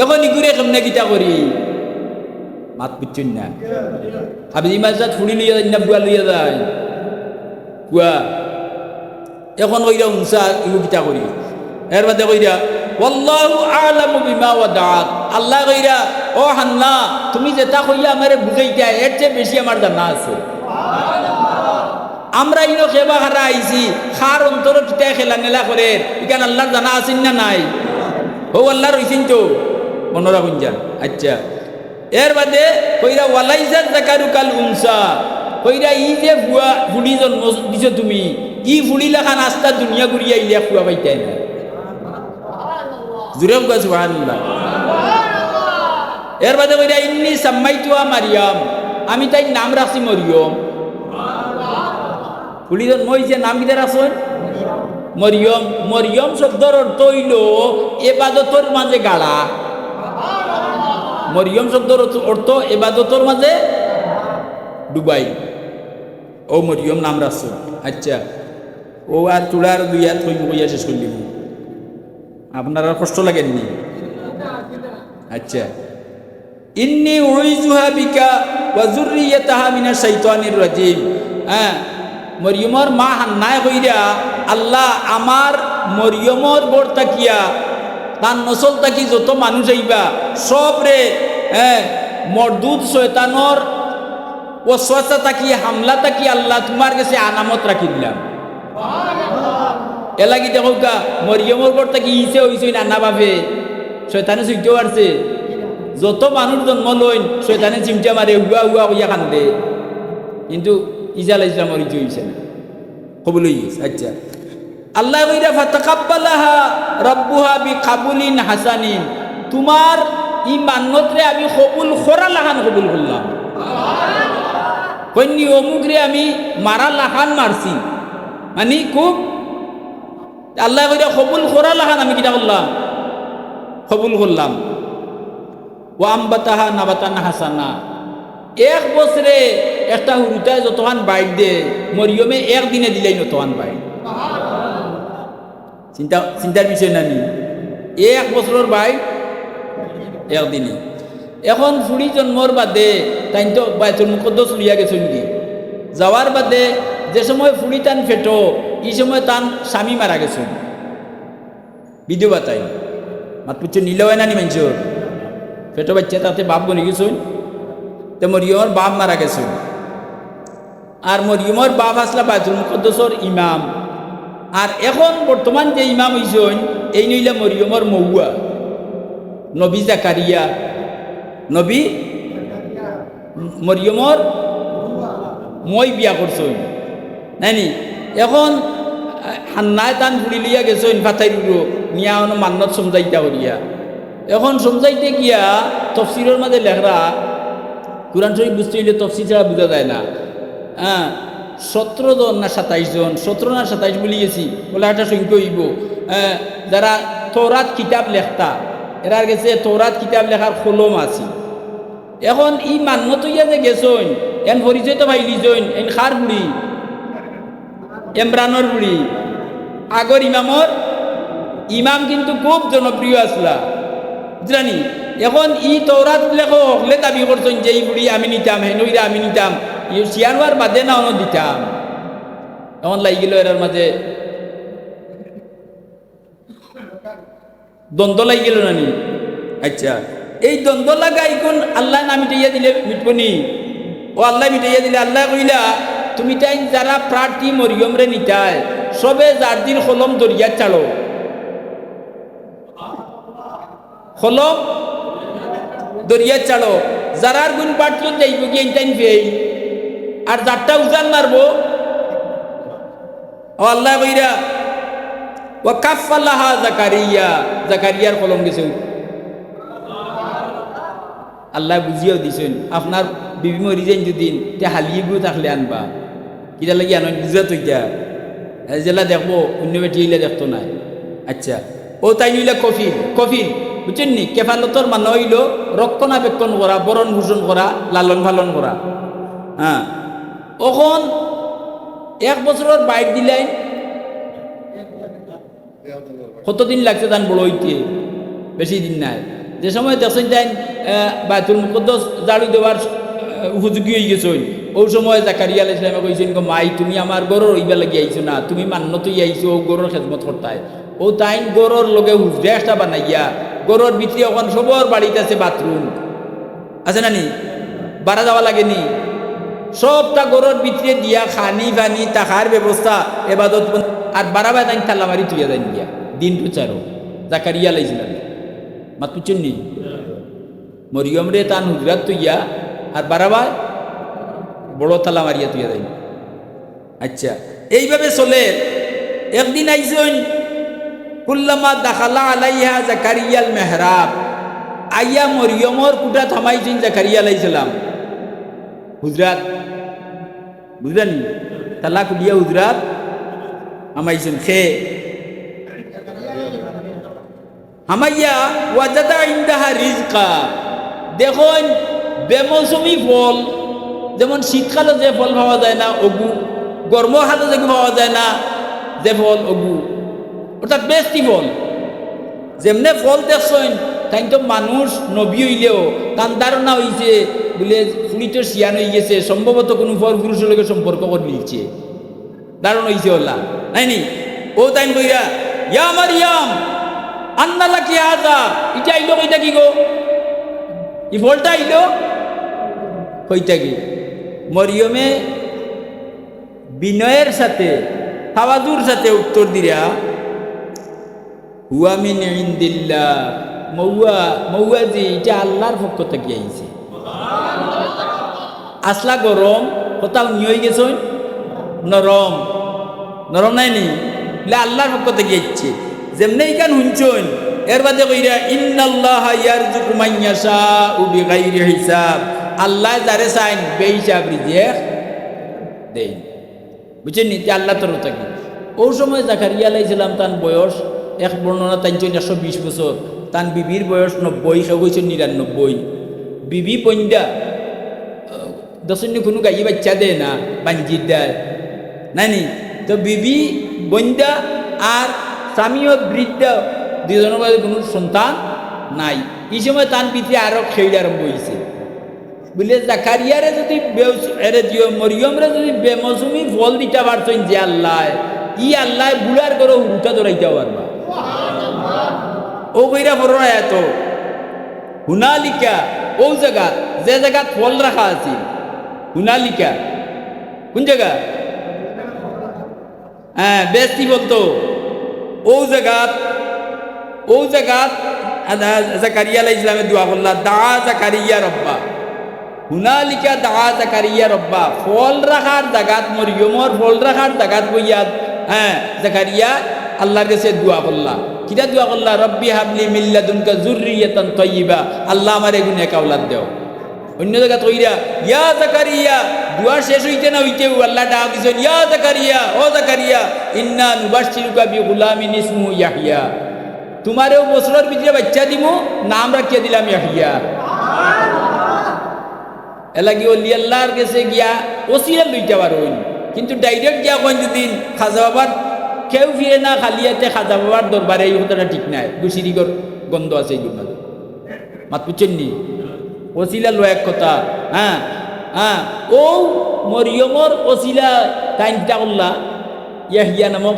অখন ইগুরে কেমনে কিতা করি? মাত বুঝছইন না? হাবিজি মাদ্রাসাত ফুড়ি লইয়া যাইন না ফুয়া লইয়া যাইন? ফুয়া। অখন কইরা উনসা, ইগু কিতা করি? এর বাদে কইরা, "ওয়াল্লাহু আ'লামু বিমা ওয়াদাআত।" আল্লায় কইরা, "ও হান্না, তুমি যেটা কইয়া আমারে বুঝাইতায়, এর চেয়ে বেশি আমার জানা আছে।" আমরা ইনো কেবা কারা আইছি, কার অন্তরো কিতা খেলা নেলা করের, ইখান আল্লার জানা আছেন না নাই? হউ আল্লা রইছেন তো, মনো রাখইন যান। আচ্ছা, এর বাদে কইরা, "ওয়ালাইসা যাকারু কাল উনসা", কইরা, "ই যে ফুয়া, ফুড়ি জন্ম দিছো তুমি, ই ফুড়ি লাখান আস্তা দুনিয়া ঘুরিয়া আইলে এক ফুয়া পাইতায় না।" জুরে কউক্কা সুবহানাল্লাহ। এর বাদে কইরা, "ইন্নি সাম্মাইতুহা মারিয়াম, আমি তাইর নাম রাখছি মরিয়ম।" ফুড়ি জন্ম অইছে, নাম কিতা রাখছইন? মরিয়ম। মরিয়ম শব্দর অর্থ অইলো এবাদতর মাঝে গাড়া। মরিয়ম শব্দর অর্থ, অর্থ এবাদতর মাঝে ডুবাই। অউ মরিয়ম নাম রাখছইন। আচ্ছা, অউ আর থুড়া আর দুই আত কইমু, কইয়া শেষ করিলিমু। আপনারার কষ্ট লাগের নি? আচ্ছা। "ইন্নি উইজুহা বিকা ওয়া যুররিয়াতাহা মিনাশ শাইতানির রাজিম।" হ্যাঁ, মরিয়মর মা হান্নায় কইরা, "আল্লাহ, আমার মরিয়মর ঘর থাকিয়া, তার নসল থাকি যত মানুষ আইবা, সবরে, হ্যাঁ, মরদুদ শয়তানর ওয়াসওয়াসা থাকি, হামলা থাকি আল্লাহ তুমার গেছে আমানত রাখি দিলাম।" এরলাগি দেখউক্কা, মরিয়মর ঘর থাকি ইসে অইছইন আনা বাফে, শয়তানে ছুইনতে পারছে? যত মানুষ জন্ম লইন, শয়তানে চিমটা মারে, "হুয়া হুয়া" কইয়া কান্দে, কিন্তু ইসা আলাইহিস সালামর ইতা অইছে না, কবুল অইগেছে। আচ্ছা, আল্লায় কইরা, "ফাতাকাব্বালাহা রাব্বুহা বিকাবুলিন হাসানিন।" তুমার ই মান্নতরে আমি কবুল করা লাখান কবুল করলাম। কইননি অমুকরে আমি মারা লাখান মারছি, মানি খুব, আল্লায় কইরা কবুল করা লাখান আমি কিতা করলাম? কবুল করলাম। "ওয়া আম্বাতাহা নাবাতান হাসানা।" এক বছরে একটা হুরুতায় যতখান বাইর দে, মরিয়মে এক দিনে দিলাইন অতখান বাইর। চিন্তা, চিন্তার বিষয় না নি? এক বছরর বাইর এক দিনে। এখন ফুড়ি জন্মর বাদে তাইন তো বায়তুল মুকাদ্দাস লইয়া গেছইনগি। যাওয়ার বাদে যে সময় ফুড়ি তান পেটো, ই সময় তান স্বামী মারা গেছইন। বিধবা তাইন। মাত বুঝছো? নিলে অয় না নি মানষর? পেটো বাইচ্চা থাকতে বাপ মরি গেছইন। তে মরিয়মর বাপ মারা গেছইন। আর মরিয়মর বাপ আছলা বায়তুল মুকাদ্দাসর ইমাম। আর এখন বর্তমান যে ইমাম অইছইন, এইন অইলা মরিয়মর মউয়া, নবী জাকারিয়া, নবী মরিয়মর মউ বিয়া করছইন, নায়নি? এখন, আহ, হান্নায় তান ফুড়ি লইয়া গেছইন ফাতাইর উরো, নিয়া অনো মান্নত সমঝাইতা করিয়া। এখন সমঝাইতে গিয়া তফসিরর মাঝে লেখরা, কুরআন শরীফ বুঝতে অইলে তফসির ছাড়া বুঝা যায় না। হ্যাঁ, সতরো জন না সাতাইশ জন, সতরো না সাতাইশ ভুলি গেছি, অলা একটা সংখ্যা অইবো। হ্যাঁ, যারা তৌরাত কিতাব লেখতা, এরার গেছে তৌরাত কিতাব লেখার কলম আছে। এখন ই মান্নত অইয়া যে গেছইন, এন পরিচয় তো পাইলিছইন, এইন কার ফুড়ি? ইমরানর ফুড়ি, আগর ইমামর, ইমাম কিন্তু খুব জনপ্রিয় আছলা, বুঝলানি? এখন ই তৌরাত লেখক অকলে দাবি করছইন যে ই ফুড়ি আমি নিতাম, হেন অইরা আমি নিতাম, ই শিয়ান অওয়ার বাদে না অনো দিতাম। এখন লাগি গেল এরার মাঝে দ্বন্দ্ব লাগি গেল না নি? আচ্ছা, এই দ্বন্দ্ব লাগা ইখান আল্লায় না মিটাইয়া দিলে মিটবো নি? অউ আল্লায় মিটাইয়া দিলে, আল্লায় কইলা, "তুমি তাইন যারা প্রার্থী মরিয়মরে নিতায়, সবে যার দিন কলম দরিয়াত ছাড়ো।" কলম দরিয়াত ছাড়ো। যারার গুণ প্রার্থী অইন যাইবো গিয়া ইন তাইন ফেইল। আর যারটা উজান মারবো, অউ আল্লায় কইরা, "ওয়া কাফফালাহা জাকারিয়া", জাকারিয়ার কলম গেছে। আল্লায় বুঝিয়াও দিছইন, আপনার বিবি মরি যাইন যুদি, তে হালিয়ে গু থাকলে আনবা। কিতা লাগি আনইন বুঝা তো ইটা। যেলা দেখবো, অইন্য বেটি অইলা দেখতো নায়। আচ্ছা, অউ তাইন অইলা কফিল, কফিল, বুঝছইন নি? কেফালতর মানে অইলো রক্ষণাবেক্ষণ করা, ভরণ পোষণ করা, লালন পালন করা। হ্যাঁ, অখন এক বছরর বাইর দিলাইন, কতদিন লাগছে তান বড় অইতে? বেশি দিন নায়। যে সময় দেখছইন তাইন, আহ, বায়তুল মুকাদ্দাস ঝাড়ু দেওয়ার, আহ, উপযোগী অইগেছইন, অউ সময় জাকারিয়া আলাইহিস সালামে কইছইন, "গো মাই, তুমি আমার ঘরর অইবার লাগি আইছো না, তুমি মান্নত অইয়া আইছো, অউ ঘরর খেদমত করতায়।" অউ তাইন ঘরর লগে হুজরা একটা বানাইয়া, ঘরর ভিতরে অখন সবর বাড়িত আছে বাথরুম, আছে না নি? বারা যাওয়া লাগে নি? সবটা ঘরর ভিতরে দিয়া খানি পানি, থাকার ব্যবস্থা, এবাদত বন্দ-, আর বারাবায় তাইন তালা মারি থইয়া যাইন গিয়া। দিন প্রচারও জাকারিয়া আলাইহিস সালাম। মাত বুঝছইন নি? মরিয়মরে তান হুজরাত থইয়া আর বারাবায় বড় তালা মারিয়া থইয়া যাইন। আচ্ছা, এইভাবে চলের। একদিন আইছইন, কুল্লামা দাখালা আলাইহা জাকারিয়াল মেহরাব, আইয়া মরিয়মর কুঠাত হামাইছইন জাকারিয়া আলাইহিস সালাম। হুজরাত, বুঝরা নি? তালা খুলিয়া হুজরাত হামাইছইন। খে হামাইয়া ওয়াজাদা ইনদাহা রিজকা। দেখইন, বেমৌসুমি ফল, যেমন শীতকালো যে ফল পাওয়া যায় না, অগু, গরমকালো যেগু পাওয়া যায় না, যে ফল, অগু, অর্থাৎ বেহেস্তি ফল। যেমনে ফল দেখছইন, তাইন তো মানুষ, নবী অইলেও তান ধারণা অইছে বুলে ফুড়ি তো শিয়ান অইগেছে, সম্ভবত কুনু পর পুরুষর লগে সম্পর্ক করিলিছে। ধারণা অইছে অলা, নায় নি? অউ তাইন কইরা, "ইয়া মারিয়াম, আন্না লাকি হাজা?" ইটা আইলো কই থাকি গো? ই ফলটা আইলো কই থাকি? মরিয়মে বিনয়ের সাথে, তাওয়াজুর সাথে উত্তর দিরা, "হুয়া মিন ইনদিল্লাহ।" মউয়া, মউয়া জি, ইটা আল্লার পক্ষ থাকি আইছে। আছলা গরম, কথা হুনি অইগেছইন নরম। নরম নায় নি? বুলে আল্লার পক্ষ থাকি আইছে। যেমনে ইখান হুনছইন, এরবাদে কইরা, "ইন্নাল্লাহা ইয়ারযুকু মান ইয়াশাউ বিগাইরি হিসাব।" আল্লায় যারে চাইন বেহিসাব রিজিক দেইন। বুঝছইন নি? তে আল্লার তরফ থাকি। অউ সময় জাকারিয়া আলাইহিস সালাম তান বয়স, এক বর্ণনাত আনছইন একশো বিশ বছর, তান বিবির বয়স নব্বই, কেউ কইছইন নিরানব্বই। বিবি বইন্দা, দেখছইন নি, কুনু গাইয়ে বাইচ্চা দেয় না, বাঞ্জির দেয়, নায় নি? তো বিবি বইন্দা আর স্বামীও বৃদ্ধা, দুইজনর মাঝে কুনু সন্তান নাই। ই সময় তান ভিতরে আরো খেইল আরম্ভ অইছে। বুলে, জাকারিয়ারে যুদি বেউস-, এরে দিও, মরিয়মরে যুদি বেমৌসুমি ফল দিতা পারছইন যে আল্লায়, ই আল্লায় বুড়ার ঘরো হুরুতা ধরাইতা পারবা। অউ কইরা পরর আয়াত, হুনালিকা, অউ জাগাত, যে জাগাত ফল রাখা আছিল, হুনালিকা, কুন জাগা? হ্যাঁ, বেহেস্তি ফল তো। অউ জাগাত, অউ জাগাত, আ, আ, জাকারিয়া আলাইহিস সালামে দোয়া করলা, দাআ জাকারিয়া রব্বা। হুনালিকা দাআ জাকারিয়া রব্বা। ফল রাখার জাগাত, মরিয়মর ফল রাখার জাগাত বইয়া, হ্যাঁ, জাকারিয়া আল্লার গেছে দোয়া করলা। কিতা দোয়া করলা? "রব্বি হাবলি মিন লাদুনকা যুররিয়াতান তাইয়্যিবা।" আল্লাহ, আমারে এগু নেক আওলাদ দেও। অইন্য জাগাত কইরা, "ইয়া জাকারিয়া", দোয়া শেষ অইতে না অইতেউ আল্লায় ডাক দিছইন, "ইয়া জাকারিয়া, ও জাকারিয়া, ইন্না নুবাশশিরুকা বিগুলামিন ইসমুহু ইয়াহইয়া।" তুমারেও বছরর ভিতরে বাইচ্চা দিমু, নাম রাখিয়া দিলাম ইয়াহইয়া। এরলাগি অলি আল্লার গেছে গিয়া ওসিলা লইতা পারইন, কিন্তু direct গিয়া কইন যুদি খাজা বাবার, কেউ ফিরে না খালি আতে খাজা বাবার দরবারে, ই কথাটা ঠিক নায়, গু শিরিকর গন্ধ আছে ইগুর মাঝে। মাত বুঝছইন নি? ওসিলা লওয়া এক কথা, হ্যাঁ, হ্যাঁ। অউ মরিয়মর ওসিলা তাইন কিতা করলা? ইয়াহিয়া নামক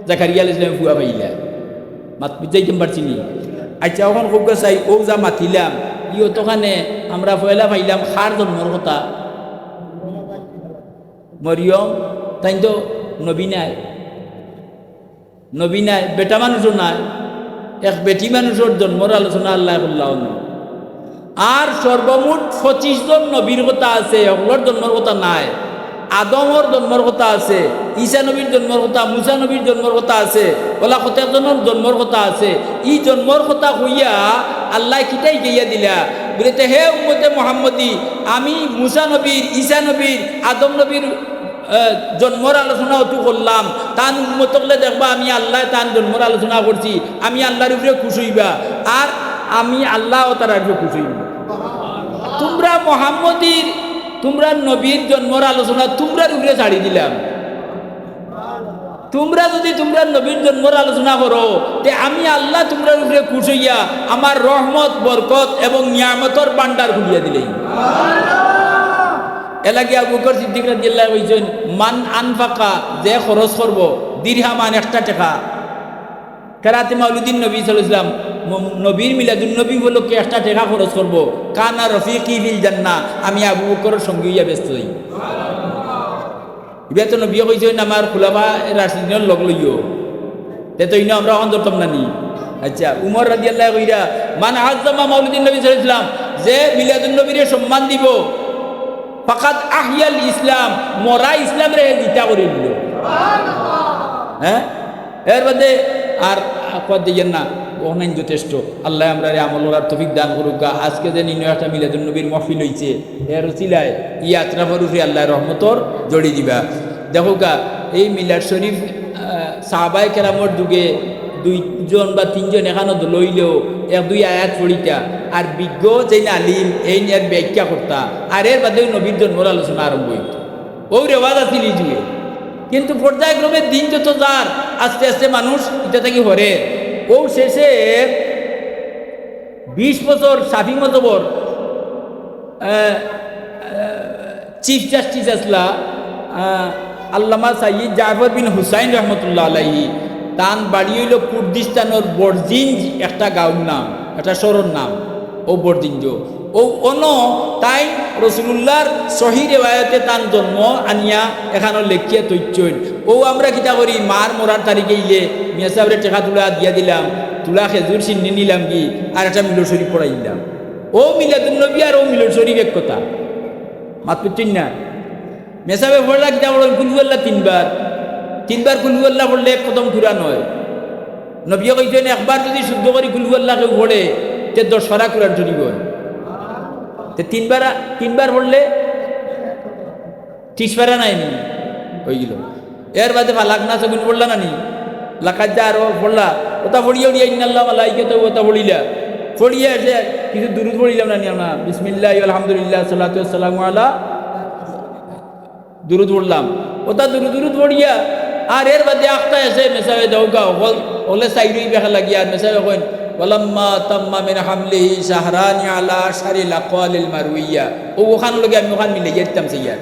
জাকারিয়া আলাইহিস সালামে ফুয়া পাইলা। মাত বুঝাইতাম পারছি নি? আইচ্ছা, অখন কউক্কা চাই, অউ যা মাতিলাম, ই অতখানে আমরা পয়লা পাইলাম কার জন্মর কথা? মরিয়ম, তাইন তো নবী নায়। নবী নায়, বেটা মানুষও নায়, এক বেটি মানুষর জন্মর আলোচনা আল্লায় করলা অনো। আর সর্বমোট পঁচিশ জন নবীর কথা আছে, হকলর জন্মর কথা নায়। আদমর জন্মর কথা আছে, ঈসা নবীর জন্মর কথা, মুসা নবীর জন্মর কথা আছে, অলা কতক জনর জন্মর কথা আছে। ই জন্মর কথা কইয়া আল্লায় কিতা হিকাইয়া দিলা? বুলে, তে হে উম্মতে মুহাম্মদী, আমি মুসা নবীর, ঈসা নবীর, আদম নবীর এ, জন্মর আলোচনা অতু করলাম, তান উম্মত অকলে দেখবা আমি আল্লায় তান জন্মর আলোচনা করছি, আমি আল্লার উপরে খুশ অইবা, আর আমি আল্লাও তারার উপরে খুশ অইমু। তুমরা মুহাম্মদীর, তুমরার নবীর জন্মর আলোচনা তুমরার উপরে ছাড়ি দিলাম। তুমরা যুদি তুমরার নবীর জন্মর আলোচনা করো, তে আমি আল্লা তুমরার উপরে খুশ অইয়া আমার রহমত, বরকত এবং নিয়ামতর ভান্ডার খুলিয়া দিলাই। এরলাগি আবু বকর সিদ্দিক রাদিয়াল্লাহু আনহু কইছইন, "মান আনফাকা", যে খরচ করবো, "দিরহামান", একটা টেকা, "কেরাতে মাউলিদিন নবী সাল্লাল্লাহু আলাইহি ওয়াসাল্লাম", ম-, নবীর মিলাদুন নবী উপলক্ষে একটা টেকা খরচ করবো, "কানা রফিকি ফিল জান্নাহ", আমি আবু বকরর সঙ্গী অইয়া বেহেস্তো যাইমু। ইবা তো নবীয়ে কইছইন, "আমার খুলাফা রাশিদিনর লগ লইও।" তে তো ইনো আমরা অখন ধরতাম না নি। আইচ্ছা, উমর রাদিয়াল্লাহু কইরা, "মান আজ্জামা মাউলিদিন নবী সাল্লাল্লাহু আলাইহি ওয়াসাল্লাম", যে মিলাদুন নবীরে সম্মান দিবো, ফাকাদ আহইয়াল ইসলাম, মরা ইসলামরে হে জিতা করি দিল। হ্যাঁ, এর বাদে আর কত দিয়েন না, অনেক যথেষ্ট। আল্লাহ আমরারে আমল করার তৌফিক দান করুক্কা। আজকে যে নিম্ন একটা মিলাদুন নবীর মহফিল অইছে, এর উসিলায় ই আতরাফর উপরে আল্লাহ রহমতর জড়ি দিবা। দেখুক্কা, এই মিলাদ শরীফ, আহ, সাহাবায়ে কেরামর যুগে দুইজন বা তিনজন এখানো লইলেও এক দুই আয়াত পড়িতা, আর বিজ্ঞ যেইন আলিম এইন এর ব্যাখ্যা করতা, আর এর বাদেউ নবীর জন্মর আলোচনা আরম্ভ অইতো। অউ রেওয়াজ আছিল ই যুগে। কিন্তু পর্যায়ক্রমে দিন যত যার, আস্তে আস্তে মানুষ ইটা থাকি হরে। অউ শেষে বিশ বছর শাফি মজহবর, আহ, আহ, চিফ জাস্টিস আছলা, আহ, আল্লামা সাইয়্যিদ জাফর বিন হুসাইন রহমতুল্লাহ আলাইহি। তান বাড়ি অইলো কুর্দিস্তানর বর্জিঞ্জ একটা গাঁওর নাম, একটা শহরর নাম। অউ বর্জিঞ্জ। অউ অনো তাইন রসুলুল্লাহর সহি রেওয়ায়তে তান জন্ম আনিয়া এখানো লেখিয়া থইছইন। অউ আমরা কিতা করি, মার মরার তারিখে ইলে মিয়া সাবরে টেকা তুলা দিয়া দিলাম, তুলা খেজুর সিন্নি নিলামগি, আর একটা মিলাদ শরীফ পড়াই দিলাম। অউ মিলাদুন নবী আর অউ মিলাদ শরীফ এক কথা। মাত বুঝছইন না? মেসাবে পড়লা কিতা পড়ইন? কুলহু আল্লাহ তিনবার। তিনবার কুলহু আল্লাহ পড়লে এক খতম কুরআন অয়। নবীয়ে কইছইন, একবার যুদি শুদ্ধ করি কুলহু আল্লাহ কেউ পড়ে, তে দশ পারা কুরআন শরীফ অয়। তে তিনবার, তিনবার পড়লে ত্রিশ পারা নায় নি? অইগেলো। এর বাদে ফালাক নাস অগুন পড়লা না নি? লাকাদ জাআ আরো পড়লা। অতা পড়িয়া উড়িয়া ইন্নাল্লাহা মালাইকাতাহু অতা পড়িলা। পড়িয়া এসে কিছু দুরুদ পড়িলাম না নি আমরা? বিসমিল্লাহি ওয়াল হামদুলিল্লাহ, সালাতু ওয়াস সালামু আলা দুরুদ পড়লাম। অতা দুরুদ, দুরুদ পড়িয়া আর এর বাদে আখতা এসে মেসাবে দেউক্কা, অকল, অকলে সাইড অইবা লাগিয়া আর মেসাবে কইন, "ওয়ালাম্মা তাম্মা মিন হামলিহি শাহরানি আলা আশহারিল আকওয়ালিল মারউইয়া।" অউ অখান লগে আমি অখান মিলাইয়া দিতাম চাইয়ার।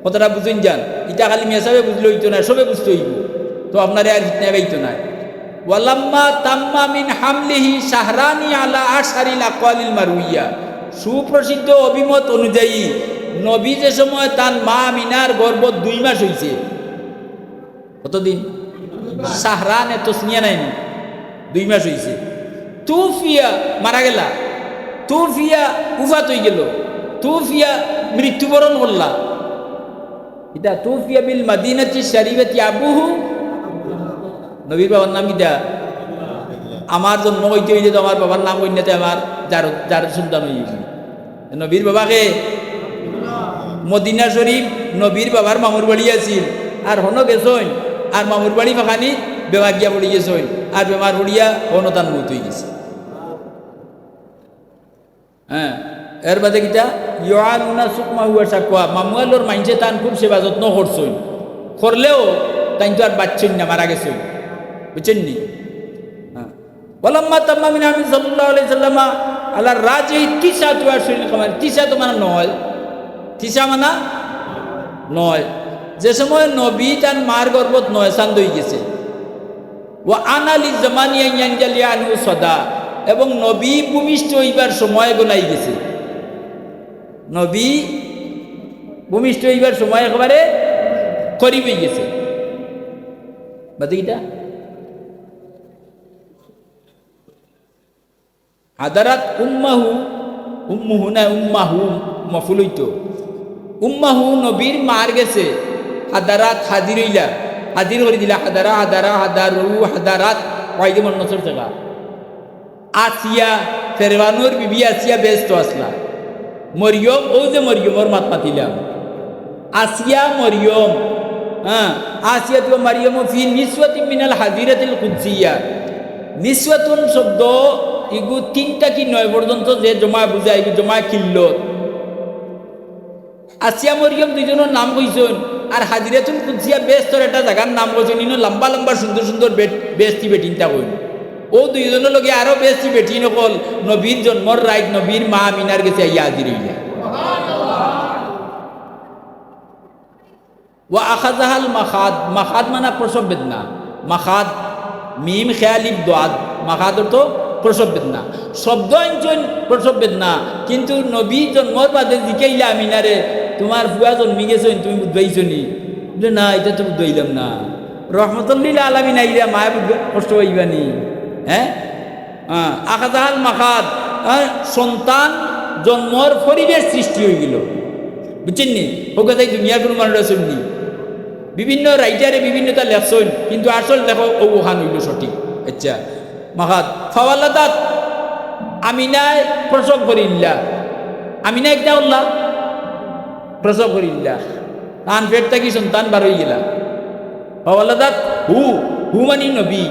কথাটা বুঝইন যান, ইটা খালি মেসাবে বুঝলে অইতো নায়, সবে বুঝতে অইবো। তো আপনারে আর ফিতনায় পাইতো নায়। ওয়ালাম্মা তাম্মা মিন হামলিহি শাহরানি আলা আশহারিল আকওয়ালিল মারউইয়া। সুপ্রসিদ্ধ অভিমত অনুযায়ী, নবী যে সময় তান মা আমিনার গর্ভত দুই মাস অইছে, কতদিন? শাহরানে তসনিয়া নায় নি? দুই মাস অইছে। তুফিয়া, মারা গেলা। তুফিয়া, উফাত অইগেলো। তুফিয়া, মৃত্যুবরণ করলা। ইটা তুফিয়া বিল মাদিনাতি শরীফাতি আবুহু। নবীর বাবার নাম কিতা? আমার জন্ম অইতে অইতে তো আমার বাবার নাম অইন্নাতে আমার জারদ, জারদ সন্তান অইগেছে। নবীর বাবা কে? মদিনা শরীফ নবীর বাবার মামুর বাড়ি আছিল। আর হনো গেছইন, আর মামুর বাড়ি ফাখানি বেমার গিয়া পড়ি গেছইন। আর বেমার পড়িয়া হনো তান মউত অইগেছে। হ্যাঁ, এর বাদে কিতা? ইউআনুনা সুকমাহু ওয়া শাকওয়া। মামুয়ালর মাইনষে তান খুব সেবা যত্ন করছইন। করলেও তাইন তো আর বাঁচছইন না, মারা গেছইন। বুঝছইন নি? হ্যাঁ। ওয়ালাম্মা তাম্মা মিন হামলি সাল্লাল্লাহু আলাইহি ওয়াসাল্লামা আলা রাজিহি তিসআতু আশহুরিন কামারি। তিসআতু মানে নয়। তিসআ মানে নয়। যে সময় নবী তান মার গর্ভত নয় চান্দ অইগেছে। ওয়া আনা লিজ্জামানি আন ইয়ানজালিয়া আনহু সাদা, এবং নবী ভূমিষ্ঠ অইবার সময় গনাই গেছে। নবী ভূমিষ্ঠ অইবার সময় একেবারে করিব অইগেছে। বাদে কিতা? হাদারাত উম্মাহু, উম্মুহু না উম্মাহু, মফুল অইতো। উম্মাহু নবীর মার গেছে, হাদারাত হাজির অইলা, হাজির করি দিলা, হাদারা, হাদারা, হাদারু, হাদারাত, ওয়াইদে মন নসর জাগা। আসিয়া, ফেরআউনর বিবি আসিয়া বেহেস্ত আছলা। মরিয়ম, অউ যে মরিয়মর মাত মাতিলাম। আসিয়া মরিয়ম, হ্যাঁ, আসিয়াতু ওয়া মারিয়ামু ফি নিসওয়াতিন মিনাল হাজিরাতিল কুদসিয়া। নিসওয়াতুন শব্দ ইগু তিন থাকি নয় পর্যন্ত যে জমা বুঝায়, ইগু জমা কিল্লত। আসিয়া মরিয়ম দুইজনর নাম কইছইন, আর হাজিরাতুল কুদসিয়া বেহেস্তর একটা জাগার নাম কইছইন, ইনো লম্বা লম্বা সুন্দর সুন্দর বেট-, বেহেস্তি বেটিন্তা কইন। অউ দুইজনর লগে আরো বেহেস্তি বেটিন অকল নবীর জন্মর রাইত নবীর মা আমিনার গেছে আইয়া হাজির অইলা। ওয়া আখাযাহাল মাখাদ, মাখাদ মানে প্রসব বেদনা, মাখাদ, মিম, খে, আলিফ, দোয়াদ, মাখাদ অর্থ প্রসব বেদনা। শব্দ আনছইন প্রসব বেদনা, কিন্তু নবী জন্মর বাদে জিকাইলা আমিনারে, "তুমার ফুয়া জন্মি গেছইন, তুমি বুঝবাইছো নি?" বুলে, "না, ইটা তো বুঝবাইলাম না।" রহমতুল্লিল আলামিন আইরা মায় বুঝবা, কষ্ট পাইবা নি? হ্যাঁ? হ্যাঁ, আখাযাহাল মাখাদ, হ্যাঁ, সন্তান জন্মর পরিবেশ সৃষ্টি অইগেলো। বুঝছইন নি? অউ কথাই দুনিয়ার কুনু মানুষ আছইন নি? বিভিন্ন রাইটারে বিভিন্নতা লেখছইন, কিন্তু আসল দেখো অউ অখান অইলো সঠিক। আচ্ছা, মাখাত ফাওয়ালাদাত, আমিনায় প্রসব করিলা। আমিনায় কিতা করলা? প্রসব করিলা। তান পেট থাকি সন্তান বার অইগেলা। ফাওয়ালাদাত হু, হু মানি নবী।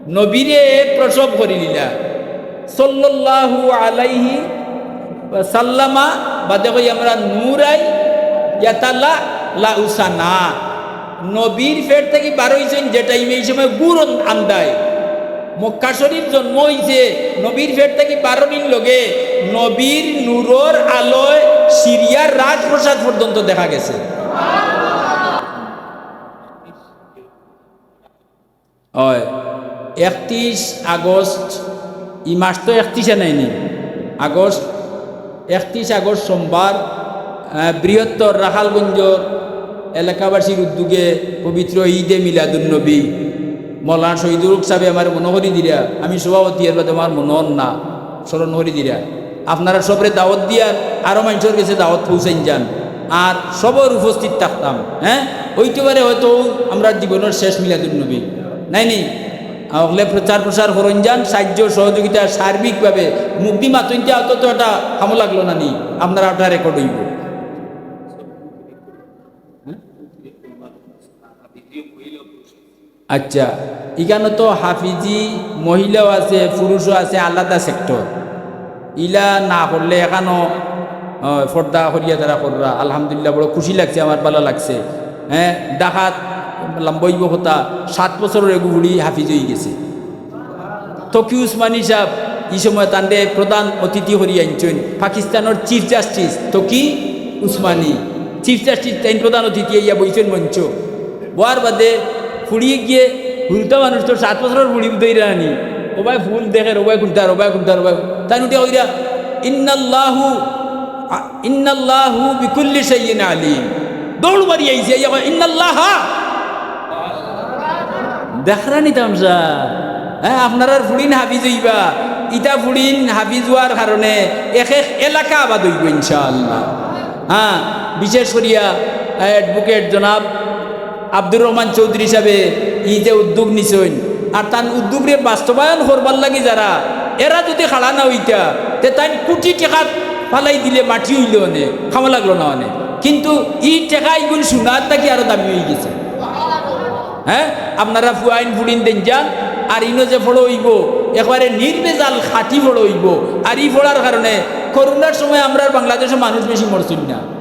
নবীরে প্রসব করিলিলা। সাল্লাল্লাহু আলাইহি ওয়াসাল্লামা, বাদে কই আমরা নূরাই ইয়াতালা লাউসানা। নবীর পেট থাকি বার অইছইন যে টাইমে, ই সময় গুড় আন্দায়। মক্কা শরীফ জন্ম অইছে, নবীর পেট থাকি বারো দিন লগে নবীর নূরর আলোয় সিরিয়ার রাজপ্রাসাদ পর্যন্ত দেখা গেছে। অয়, একত্রিশ আগস্ট, ই মাস তো একত্রিশে নাইনি, আগস্ট, একত্রিশ আগস্ট সোমবার, আহ, বৃহত্তর রাখালগঞ্জর এলাকাবাসীর উদ্যোগে পবিত্র ঈদে মিলাদুন্নবী মৌলানা শহীদুল হক সাহেবে আমারে মনো করি দিরা, আমি সভাপতি, এর বাদে আমার মনো অর না, স্মরণ করি দিরা। আপনারা সবরে দাওয়াত দিয়ার, আরো মানষর গেছে দাওয়াত পৌঁছাইন যান, আর সবর উপস্থিত থাকতাম। হ্যাঁ, অইতে পারে হয়তো আমরার জীবনর শেষ মিলাদুন্নবী, নাইনি? অকলে প্রচার প্রসার করইন যান, সাহায্য সহযোগিতা সার্বিকভাবে। মুখদি মাতইন তে অত তো একটা কামো লাগলো না নি, আপনারা ওটা রেকর্ড অইবো। আচ্ছা, ইখানো তো হাফিজি মহিলাও আছে, পুরুষও আছে, আলাদা সেক্টর। ইলা না করলে এখানো, আহ, পর্দা করিয়া তারা কররা। আলহামদুলিল্লাহ, বড় খুশি লাগছে, আমার ভালা লাগছে। হ্যাঁ, ঢাকাত লম্বা অইবো কথা, সাত বছরর এগু ফুড়ি হাফিজ অইগেছে। তকি উসমানী সাহেব ই সময় তানরে প্রধান অতিথি করি আনছইন, পাকিস্তানর chief justice Taqi Usmani, chief justice তাইন প্রধান অতিথি আইয়া বইছইন মঞ্চ। বওয়ার বাদে ফুড়িয়ে গিয়ে, হুরুতা মানুষ তো সাত বছরর ফুড়ি বুঝাই রানি, ও ভাই ফুল দেখের, ও ভাই কুনটার, ও ভাই কুনটার, ও ভাই কুনটার। তাইন উঠিয়া কইরা, "ইন্নাল্লাহু, আ, ইন্নাল্লাহু বিকুল্লি শাইইন আলিম।" দৌড় মারি আইছে, আইয়া কয়, "ইন্নাল্লাহা।" দেখরা নি তামশা? হ্যাঁ, আপনারার ফুড়িন হাফিজ অইবা, ইতা ফুড়িন হাফিজ অওয়ার কারণে এক এক এলাকা আবাদ অইবো ইনশাআল্লাহ। হ্যাঁ, বিশেষ করিয়া, আহ, অ্যাডভোকেট জনাব আব্দুর রহমান চৌধুরী সাহেবে ই যে উদ্যোগ নিছইন, আর তান উদ্যোগরে বাস্তবায়ন করবার লাগি যারা, এরা যদি খাড়া না অইতা, তে তাইন কুটি টেকা ফালাই দিলে মাটি অইলো অনে, কামো লাগলো না অনে। কিন্তু ই টেকা ইগুন সোনার থাকি আরো দামি অইগেছে। হ্যাঁ, আপনারা ফুয়াইন ফুড়িন দেইন যান, আর ইনো যে ফড়ো অইবো, একবারে নির্ভেজাল খাঁটি ফড়ো অইবো। আর ই ফড়ার কারণে করোনার সময় আমরার বাংলাদেশো মানুষ বেশি মরছইন না।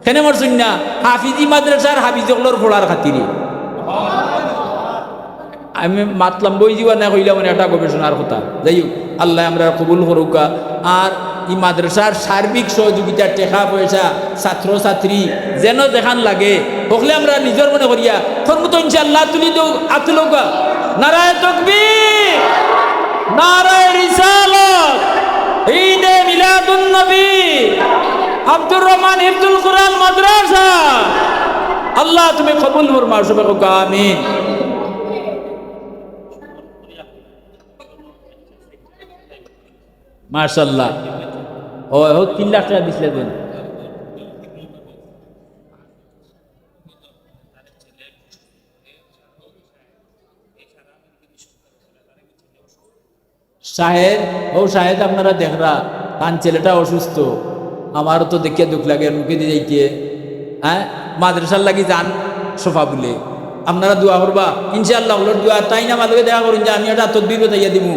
কেনে মরছইন না? হাফিজি মাদ্রাসার হাফিজ অকলর ফড়ার খাতিরে। আমি মাতলাম বই দিবা না কইলাম মানে একটা গবেষণার কথা। যাই হোক, আল্লাহ আমরা কবুল করুকা। আর ই মাদ্রাসার সার্বিক সহযোগিতা, টেকা পয়সা, ছাত্র ছাত্রী যেন যেখান লাগে, হকলে আমরা নিজর মনে করিয়া করমু তো ইনশাআল্লাহ। তুলি দৌ, আত তুলুকা। নারায়ে তকবীর, নারায়ে রিসালাত, ঈদে মিলাদুন নবী, আব্দুর রহমান হিফজুল কোরআন মাদ্রাসা। আল্লাহ তুমি কবুল ফরমাও, সবে কউকা আমিন। মাশাআল্লাহ। ও, ও তিন লাখ টেকা দিছলা যেন। শাহেদ, ও শাহেদ, আপনারা দেখরা, তান ছেলেটা অসুস্থ। আমারও তো দেখিয়া দুখ লাগে, মুখে দিয়ে যাইতে। হ্যাঁ, মাদ্রাসার লাগি যান সোফা বুলে। আপনারা দোয়া করবা, ইনশাআল্লাহ, হকলর দোয়া। তাইন আমার লগে দেখা করইন যে আমি একটা তদবির বাতাইয়া দিমু।